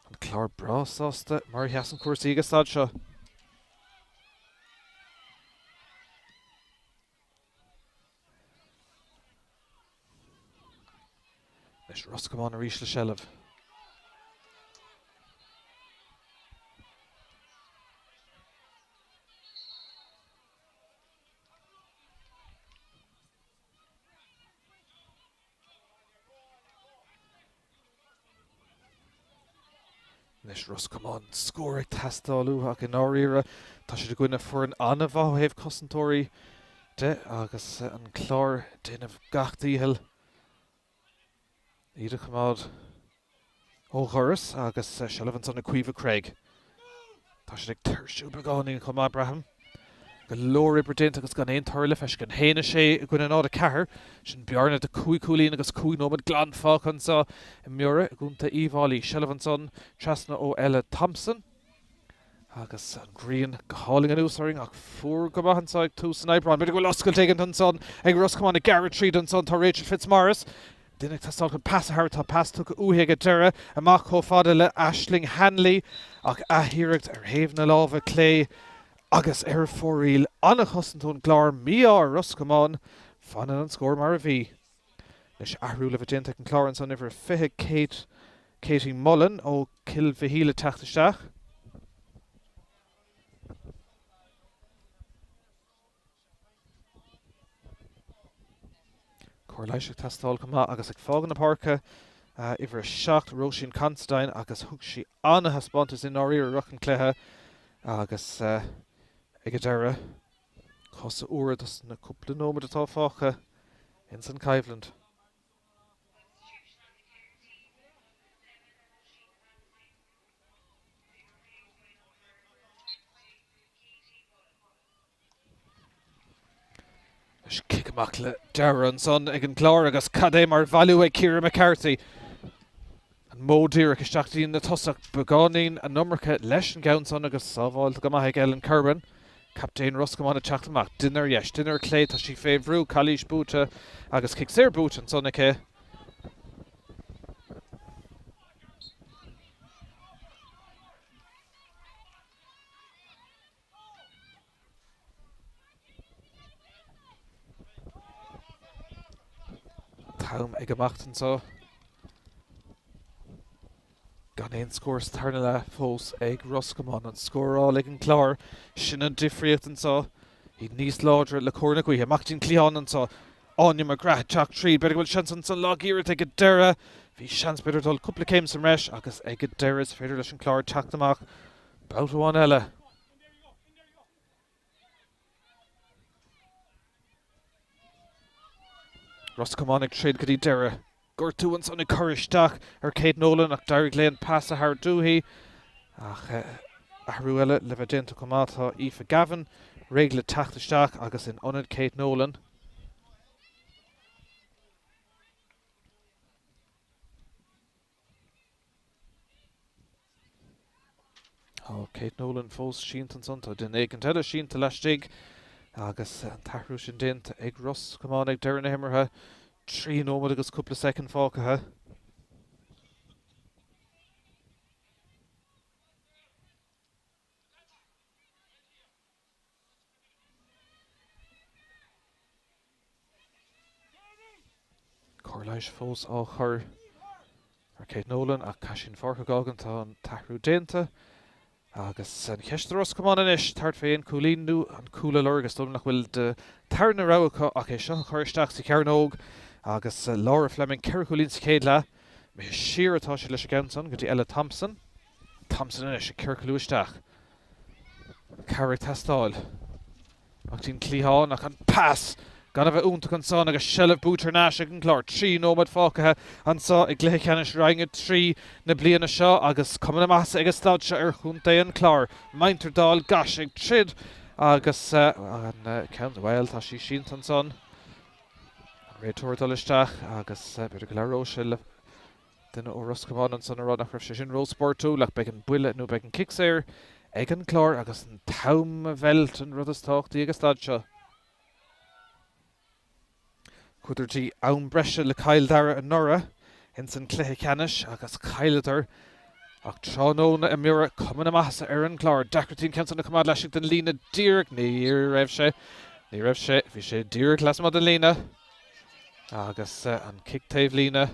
an Clár breá sásta mar a sheasann cúrsaí ag an staid seo. Anois Ros Comáin arís le seilbh. Anois Ros Comáin, scór ag teastáil uathu ach i ndáiríre tá siad i gcoinne foireann an-mhaith ó thaobh cosantóirí de agus an Clár ag déanamh gach dícheall iad a choimeád ó dhoras agus seilbh ansan ag Caoimhe Craig. Tá siad ag tuirsiú beagáinín chomh maith, braithim. Go leor oibre déanta agus gan aon toradh le feiscint. 1, 6 i gcoinne 0, 4. Sin bearna de chúig chúilín agus cúig nóiméad glan fágtha anseo i mBiorra i gContae Uíbh Fhailí. Seilbh ansan trasna ó Ella Thompson agus an ghrian go hálainn anuas orainn ach fuar go maith anseo ag tús an Aibreáin. B'fhéidir go bhfuil oscailt éigin ansan ag Ros Comáin ag gearradh tríd ansan. Tá Rachel Fitzmaurice. Duine ag teastáil chun pas a thabhairt, tá pas tugtha uaithi ag an deireadh, amach chomh fada le Aisling Hanley ach athiarracht ar thaobh na láimhe clé agus ar fóraoil. An-chosaint ón gClár, mí-ádh ar Ros Comáin, fanann an scór mar a bhí. Anois athrú le bheith déanta ag an Clár ansan, uimhir 20 Kate, Katie Mullen ó Chill Mhichíl ag teacht isteach. Cóir leighis ag teastáil chomh maith agus ag fágáil na páirce, uimhir 7, Róisín Considine agus thug sí an-thaispeántas i ndáiríre i rith an chluiche agus ag an deireadh, cosa úra dos na cúpla nóiméad atá fágtha ins an choimhlint. Anois cic amach le dearadh ansan ag an gClár agus cad é mar bhailiú ag Ciara McCarthy. An modh díreach isteach dtí na tosach, beagáinín an iomarca leis an gceann san agus sábháilte go maith ag Ellen Kirwan. Captaen Ros Comáin ag teacht amach, duine ar dheis, duine ar clé, tá sí fé bhrú, calaois buaite agus cic saor buaite ansan aici. T-am ag imeacht anseo. Gan aon scór sa tarna leath fós ag Ros Comáin. An scóráil ag an gClár. Sin an difríocht anseo. Iad níos láidre le cóir na gaoithe. Amach dtí'n cliathán anseo. Áine McGrath ag teacht tríd. B'fhéidir go bhfuil seans ansan lag-iarracht ag an deireadh. Bhí seans b'fhéidir dul cúpla céim sa mbreis agus ag an deireadh is féidir leis an Clár teacht amach babhta amháin eile. Ros Comáin ag troid go dtí deireadh. Gortú ansan ag cur isteach ar Kate Nolan ach d'éirigh léi an pas a thabhairt uaithi. Ach Athrú eile le bheith déanta chomh maith, tá Aoife Gavin réidh le teacht isteach agus in ionad Kate Nolan. Tá Kate Nolan fós sínte ansan, tá duine éicint eile sínte laistigh agus an t-athrú sin déanta ag Ros Comáin ag deireadh na himeartha. 3 nóiméad agus cúpla soicind fágtha. Cóir leighis fós á chur ar Kate Nolan ach caithfidh sí an pháirc a fhágaint, tá an t-athrú déanta agus an cheist do Ros Comáin anois, tabhairt fé aon chúilín nó an cúl a lorg? Is dóigh liom nach bhfuil de tarna rogha acu ach é seo a chur isteach sa chearnóg agus Laura Fleming, 4 chúilín sa chéad leath, imithe siar atá sé leis an gceann san go dtí Ella Thompson. Thompson anois ag ciorclú isteach. Cabhair ag teastáil. Ach dtí an cliathán ach an pas gan a bheith iontach ansan agus seilbh buaite thar n-ais ag an gClár. 3 nóiméad fágtha anso i gcluiche ceannais Roinn 3 na bliana seo agus cuma na maitheasa ag an staid seo ar chontae an Chláir. Muintir Dhál gCais ag troid agus an ceann, bhuel, tá sí sínte ansan. An réiteoir ag dul isteach agus b'fhéidir go labhróidh sé le duine ó Ros Comáin ansan a rá nach raibh sé sin róspórtúil ach beidh an buille nó beidh an cic saor ag an gClár agus an t-am a mheilt an rud is tábhachtaí ag an staid seo. Chuadar dtí am breise le Cill Dara anuraidh ins an cluiche ceannais agus chailleadar ach tráthnóna i mBiorra cuma na maitheasa ar an gClár. Deacrachtaí an ceann san a choimeád laistigh den líne díreach. Ní raibh sé, ní raibh sé, bhí sé díreach lasmuigh den líne agus an cic taobh líne.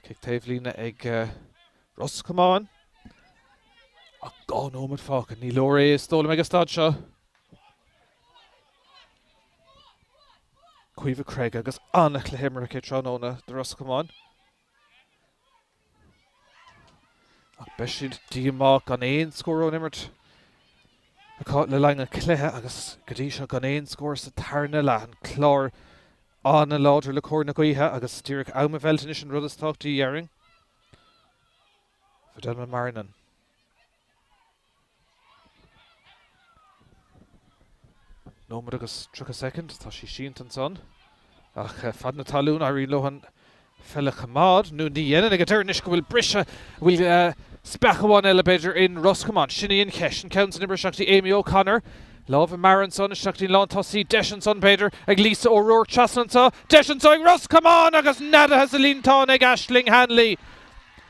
Cic taobhlíne ag Ros Comáin. Ach 2 nóiméad fágtha. Ní leor é is dóigh liom ag an staid seo. Caoimhe Craig agus an-chluiche imeartha aici tráthnóna do Ros Comáin. Ach beidh siad díomách gan aon scór ón imirt acu le linn an chluiche agus go dtí seo gan aon scór sa tarna leath. An Clár an-láidir le cóir na gaoithe agus díreach am a mheilt anois an rud is tábhachtaí, déarfainn. Fidelma Marrinan. Nóiméad agus 30 soicind, tá sí sínte ansan. Ach fad na talún, éiríonn leo an pheil a choimeád, nó ní dhéanann ag an deireadh anois go bhfuil briseadh, bhfuil speach amháin eile b'fhéidir in Ros Comáin. Sin í an cheist. An ceann san imithe isteach dtí Amy O'Connor. Lámh i mbarr ansan, isteach dtí an lántosaí, deis ansan b'fhéidir ag Lisa O'Rourke trasna anso, deis anso ag Ros Comáin agus neadaithe sa líontán ag Aisling Hanley.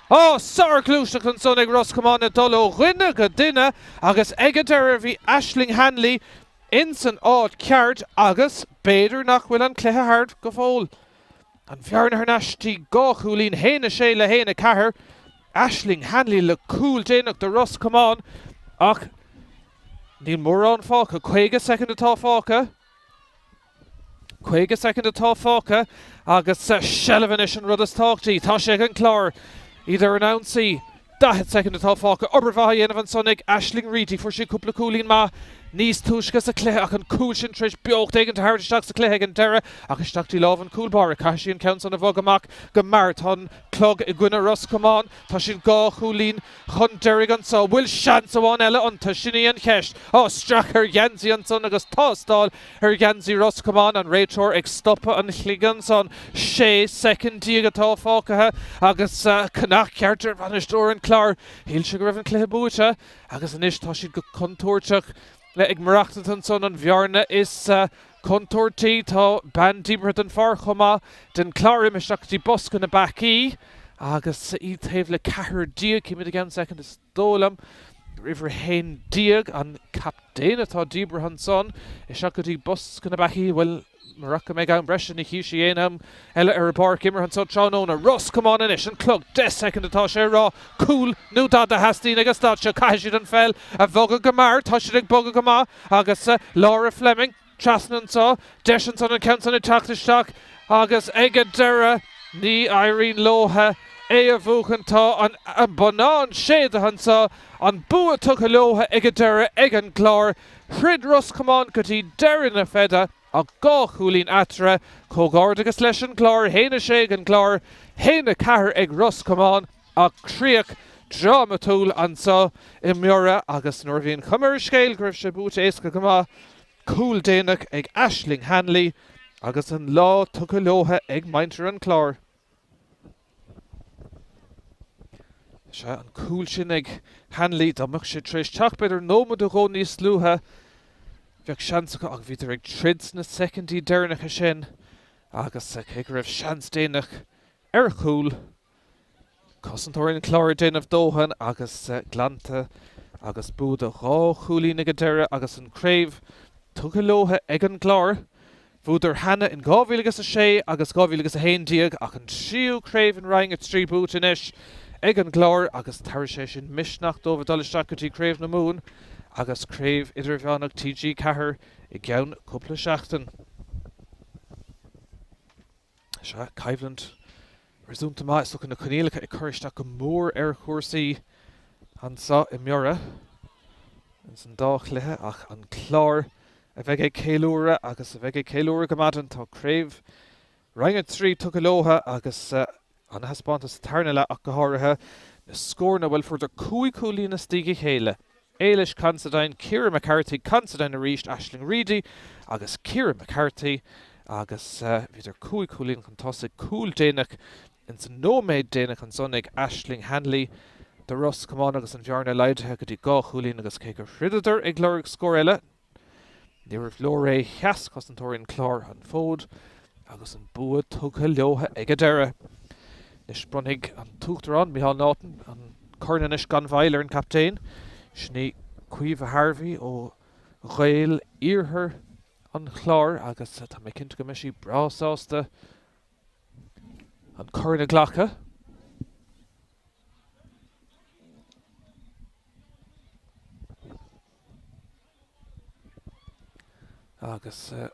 Á, sárghluaiseacht ansan ag Ros Comáin ag dul ó dhuine go duine agus ag an deireadh bhí Aisling Hanley ins an áit ceart agus b'fhéidir nach bhfuil an cluiche thart go fóill. An bhearna thar n-ais dtí 2 chúilín, 1-6 le 1-4. Aisling Hanley le cúl déanach do Ros Comáin ach níl mórán fágtha, 50 soicind atá fágtha. 50 soicind atá fágtha agus seilbh anois an rud is tábhachtaí. Tá sé ag an gClár, iad ar an ionsaí. 40 soicind atá fágtha. Obair mhaith á dhéanamh ansan ag Aisling Reidy. Fuair sí cúpla cúilín maith níos túisce sa chluiche ach an cúl sin tar éis beocht éigin a thabhairt isteach sa chluiche ag an deireadh ach isteach dtí lámh an chúl báire. Caithfidh sí an ceann san a bhogadh amach go mear. Tá an clog i gcoinne Ros Comáin. Tá siad 2 chúilín chun deiridh anso. Bhfuil seans amháin eile iontu? Sin í an cheist. Á, stracadh ar gheansaí ansan agus tástáil ar gheansaí Ros Comáin. An réiteoir ag stopadh an chloig ansan. 16 soicind atá fágtha agus cnach ceart ar bhainisteoir an Chláir. Shíl sé go raibh an cluiche buaite agus anois tá siad go contúirteach ag maireachtaint ansan an bhearna is contúirtí. Tá bean díbeartha den pháirc chomh maith den Chlár imithe isteach go dtí bosca na bpeacaí agus iad taobh le ceathrar déag. Címid i gceann soicind is dóigh liom gur uimhir 11 an captaen atá díbeartha ansan isteach go dtí bosca na bpeacaí. Bhuel, murach go mbeidh am breise ní chífidh sí aon am eile ar an bpáirc imeartha anso tráthnóna. Ros Comáin anois, an clog, 10 soicind atá sé a rá, cúl nó dada a theastaíonn ag an staid seo. Caithfidh siad an pheil a bhogadh go mear. Tá siad ag bogadh go maith agus Laura Fleming trasna anso, deis ansan an ceann san ag teacht isteach agus ag an deireadh ní éiríonn leo é a bhuachan. Tá an bonnán séidthe anso, an bua tugtha leo ag an deireadh ag an gClár. Throid Ros Comáin go dtí deireadh na feide ach 2 chúilín eatarthu. Comhghairdeachas leis an gClár, 1-6 ag an gClár, 1-4 ag Ros Comáin ach críoch. drámatúil anseo i mBiorra agus nuair a bhí an chuma ar an scéal go raibh sé buaite éasca go maith, cúl déanach ag Aisling Hanley agus an lá tugtha leotha ag muintir an Chláir. Sea, an cúl sin ag Hanley, dá mbeadh sé tar éis teacht b'fhéidir nóiméad nó dhó níos luaithe, bheadh seans acu ach bhíodar ag troid sna soicindí deireanacha sin agus cé go raibh seans déanach ar chúl, Cosantóirí an Chláir ag déanamh dóthain agus glanta agus bua de dhá chúilín ag an deireadh agus an craobh tugtha leotha ag an gClár. Bhuadar cheana in 2006 agus 2011 ach an tríú craobh in Roinn 3 buaite anois ag an gClár agus tabharfaidh sé sin misneach dóibh ag dul isteach go dtí Craobh na Mumhan agus Craobh Idirmheánach TG4 i gceann cúpla seachtain. Sea, coimhlint réasúnta maith. Is dócha na coinníollacha ag cur isteach go mór ar chúrsaí anseo i mBiorra ins an dá chluiche ach an Clár a bheidh ag ceiliúradh agus a bheidh ag ceiliúradh go maidin. Tá craobh Roinn 3 tugtha leotha agus ana-thaispeántas sa tarna leath ach go háirithe. Na scóranna, bhuel fuaireadar 5 chúilín istigh a chéile. Éilis Considine, Ciara McCarthy, Considine arís, Aisling Reidy agus Ciara McCarthy agus bhíodar 5 chúilín chun tosaigh, cúl déanach ins an nóiméad déanach ansan ag Aisling Hanley do Ros Comáin agus an bhearna laghdaithe go dtí 2 chúilín agus cé gur throideadar ag lorg scór eile, Níorbh leor é, sheas cosantóirí an Chláir an fód agus an bua tugtha leotha ag an deireadh. Anois bronnfaidh an tUachtarán, Micheál Naughton, an corn anois gan mhoill ar an gcaptaen. Sin í Caoimhe Harvey ó Ghaeil Iarthar an Chláir agus tá mé cinnte go mbeidh sí breá sásta an corn a ghlacadh. Agus an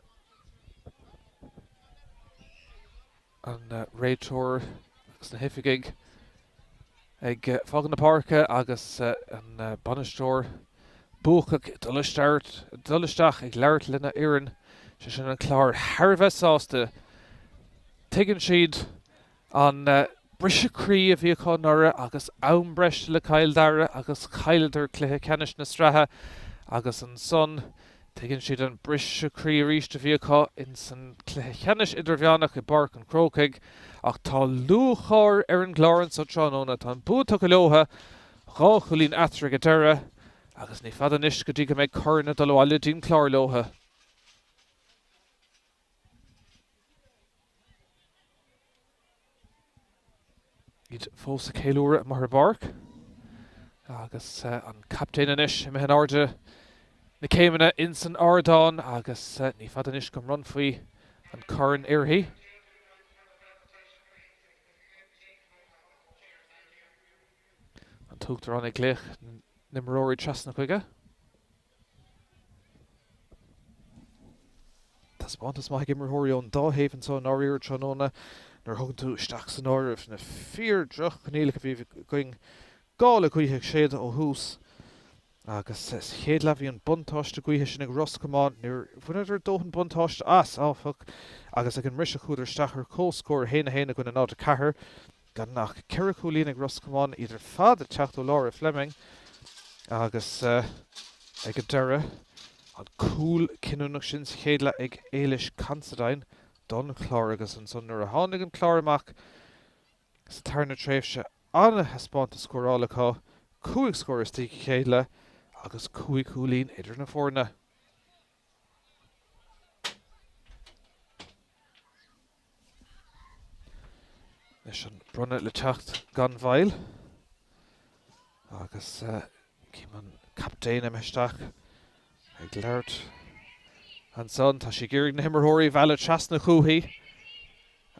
réiteoir agus na hoifigigh ag fágáil na páirce agus an bainisteoir buacach ag dul isteach ag labhairt lena fhoireann, sé sin an Clár thar a bheith sásta. Tuigeann siad An briseadh croí a bhí acu anuraidh agus am breise le Cill Dara agus chailleadar cluiche ceannais na sraithe agus ansan tuigeann siad an briseadh croí arís a bhí acu ins an cluiche ceannais idirmheánach i bPáirc an Chrócaigh ach tá lúcháir ar an gClár anso tráthnóna. Tá an bua tugtha leotha, 2 chúilín eatarthu ag an deireadh agus ní fada anois go dtí go mbeidh corn ag dul abhaile dtí'n Clár leotha. Iad fós ag ceiliúradh amuigh ar an bpáirc agus an captaen anois imithe in airde na céimeanna ins an ardán agus ní fada anois go mbronnfaí an corn uirthi. An tUachtarán ag glaoch na n-imreoirí trasna chuige. Taispeántas maith ag imreoirí ón dá thaobh anseo i ndáiríre tráthnóna nuair a thugann tú isteach san áireamh na fíor-dhroch-choinníollacha a bhí againn, gála gaoithe ag séideadh ó thús agus sa chéad leath bhí an buntáiste gaoithe sin ag Ros Comáin. Níor bhaineadar dóthain buntáiste as, áfach, agus ag an mbriseadh chuadar isteach ar comhscór 1, 1 i gcoinne 0, 4. Gan ach 4 chúilín ag Ros Comáin, iad ar fad ag teacht ó Laura Fleming agus ag an deireadh, an cúl cinniúnach sin sa chéad leath ag Éilis Considine don Chlár agus ansan nuair a tháinig an Clár amach sa tarna tréimhse, an-thaispeántas scórála acu, 5 scór istigh a chéile agus 5 chúilín idir na foirne. Anois an bronnadh le teacht gan mhoill agus cím an captaen imithe isteach ag labhairt ansan. Tá sí ag iarraidh na himreoirí a mhealladh trasna chúithi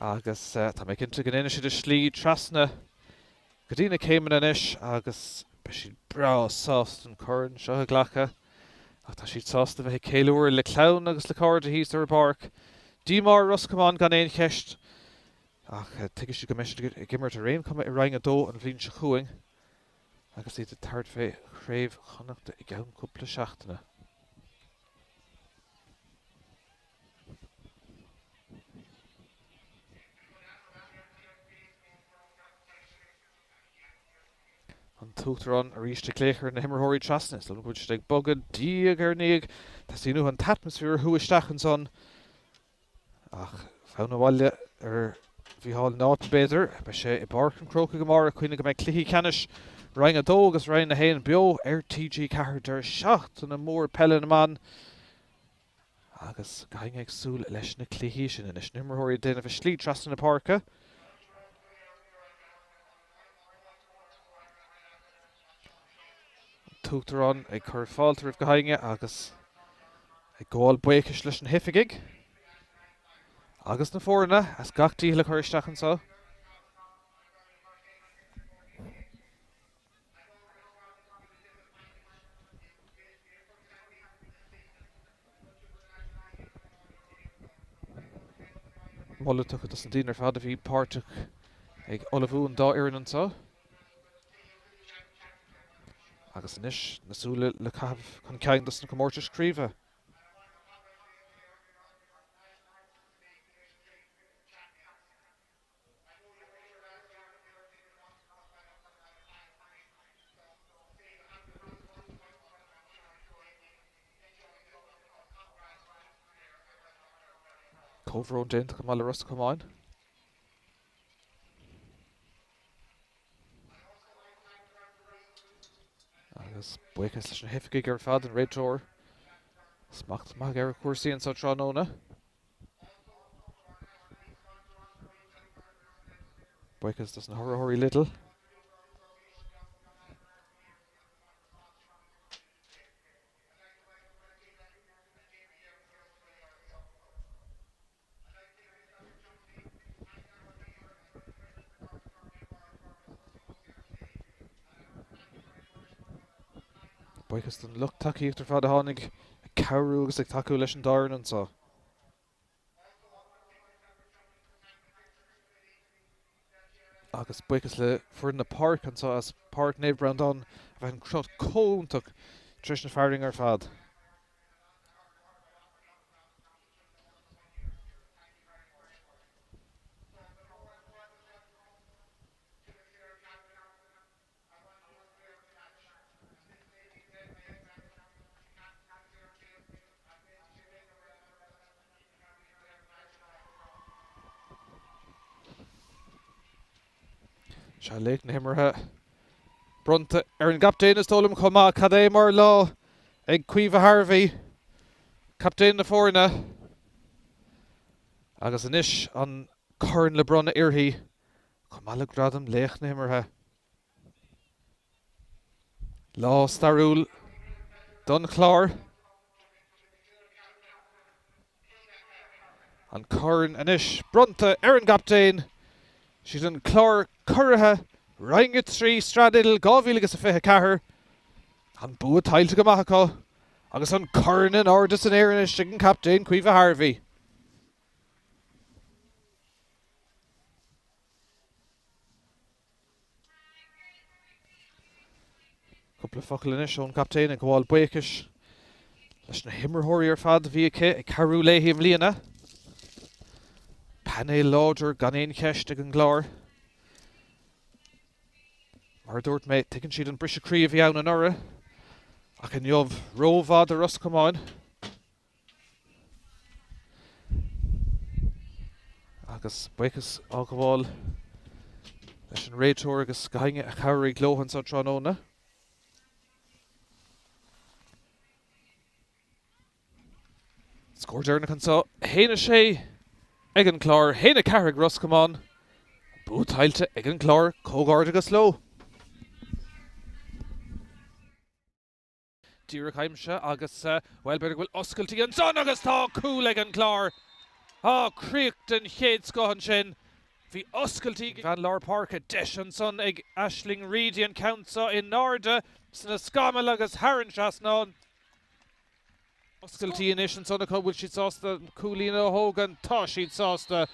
agus tá mé cinnte go ndéanfaidh siad a slí trasna go dtí na céimeanna anois agus beidh siad breá sásta an corn seo a ghlacadh ach tá siad sásta bheith ag ceiliúradh le clann agus le cairde thíos ar an bpáirc. Díomá ar Ros Comáin gan aon cheist ach tuigfidh siad go mbeidh siad ag imirt ar aon chuma i Roinn 2 an bhliain seo chugainn agus iad ag tabhairt fé Chraobh Chonnachta i gceann cúpla seachtaine. An tUachtarán arís ag glaoch ar na himreoirí trasna. Is dóigh liom go bhfuil siad ag bogadh diaidh ar ndiaidh. Teastaíonn uathu an t-atmaisféar a shú isteach ansan. Ach fonn abhaile ar Mhícheál Naughton, b'fhéidir. Beidh sé i bPáirc an Chrócaigh amárach. Cuimhnigh go mbeidh cluichí ceannais Roinn 2 agus Roinn 1 beo ar TG4 deireadh seachtaine mór peile na mban. Agus gach éinne ag súil leis na cluichí sin anois. Na himreoirí ag déanamh a slí trasna na páirce. An tUachtarán ag cur fáilte roimh gach éinne agus ag gabháil buíochais leis na hoifigigh agus na foirne as gach dícheall a chur isteach anseo. Moladh tugtha dos na daoine ar fad a bhí páirteach ag ullmhú an dá fhoireann anseo. Agus anois na súile le caitheamh chun cinn dos na comórtais craoibhe. Comhbhrón déanta chomh maith le Ros Comáin. Agus buíochas leis na hoifigigh ar fad, an réiteoir. Smacht maith aige ar chúrsaí anseo tráthnóna. Buíochas dos na hurraitheoirí Lidl. Buíochas don lucht tacaíochta ar fad a tháinig ag cabhrú agus ag tacú leis an dá fhoireann anseo. Agus buíochas le foireann na páirce anseo as Páirc Naomh Breandán a bheith an crot chomh hiontach tar éis na fearainn ar fad. Sea, laoch na himeartha bronnta ar an gcaptaen is dóigh liom chomh maith. Cad é mar lá ag Caoimhe Harvey, captaen na foirne. Agus anois an corn le bronnadh uirthi. Chomh maith le gradam laoch na himeartha. Lá stairiúil don Chlár. An corn anois bronnta ar an gcaptaen. Siad an Clár curaithe Roinn 3 Sraith Lidl 2024. An bua tuillte go maith acu agus an corn in airde san aer anois ag an captaen Caoimhe Harvey. Cúpla focal anois ón gcaptaen ag gabháil buíochais leis na himreoirí ar fad a bhí aici ag cabhrú léi i mbliana. Painéal láidir gan aon cheist ag an gClár. Mar a dúirt mé, tuigeann siad an briseadh croí a bhí ann anuraidh ach inniu rómhaith do Ros Comáin. Agus buíochas á ghabháil leis an réiteoir agus gach éinne a chabhraigh leo anseo tráthnóna. Scór deireanach anseo, 1-6 ag an Clár, 1-4 ag Ros Comáin. Bua tuillte ag an gClár, comhghairdeachas leo. Díreach aimsithe agus, bhuel, b'fhéidir go bhfuil oscailtí ansan agus tá cúl ag an gClár! Á, críoch den chéad scoth ansin. Bhí oscailtí ag an lár páirce, deis ansan ag Aisling Reidy an ceann seo in airde sna scamaill agus thar an trasnán. Oscailtí anois ansan acu, bhfuil siad sásta an cúilín a thógaint? Tá siad sásta!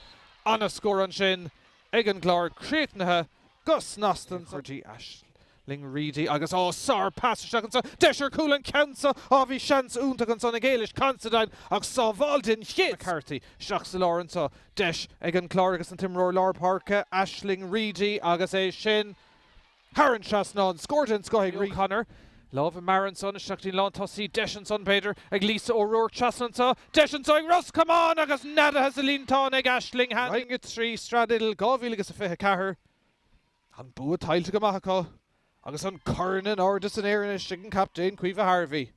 Ana-scór ansin ag an gClár, críochnaithe go snasta ansan. Go dtí Aisling Reidy agus á, sár pas isteach anso, deis ar chúl an ceann seo, á bhí seans iontach ansan ag Éilis Considine ach sábháil den chéad McCarthy isteach sa lár anso, deis ag an gClár agus an t-imreoir lár páirce Aisling Reidy agus é sin. Thar an trasnán, scór den scoth ag O'Connor. Lámh i mbarr ansan, isteach dtí'n lántosaí, deis ansan b'fhéidir ag Lisa O'Rourke, trasna anso, deis anso ag Ros Comáin agus neadaithe sa líontán ag Aisling Hanley. Roinn 3, Sraith Lidl 2024. An bua tuillte go maith acu agus an corn in airde san aer anois ag an captaen Caoimhe Harvey.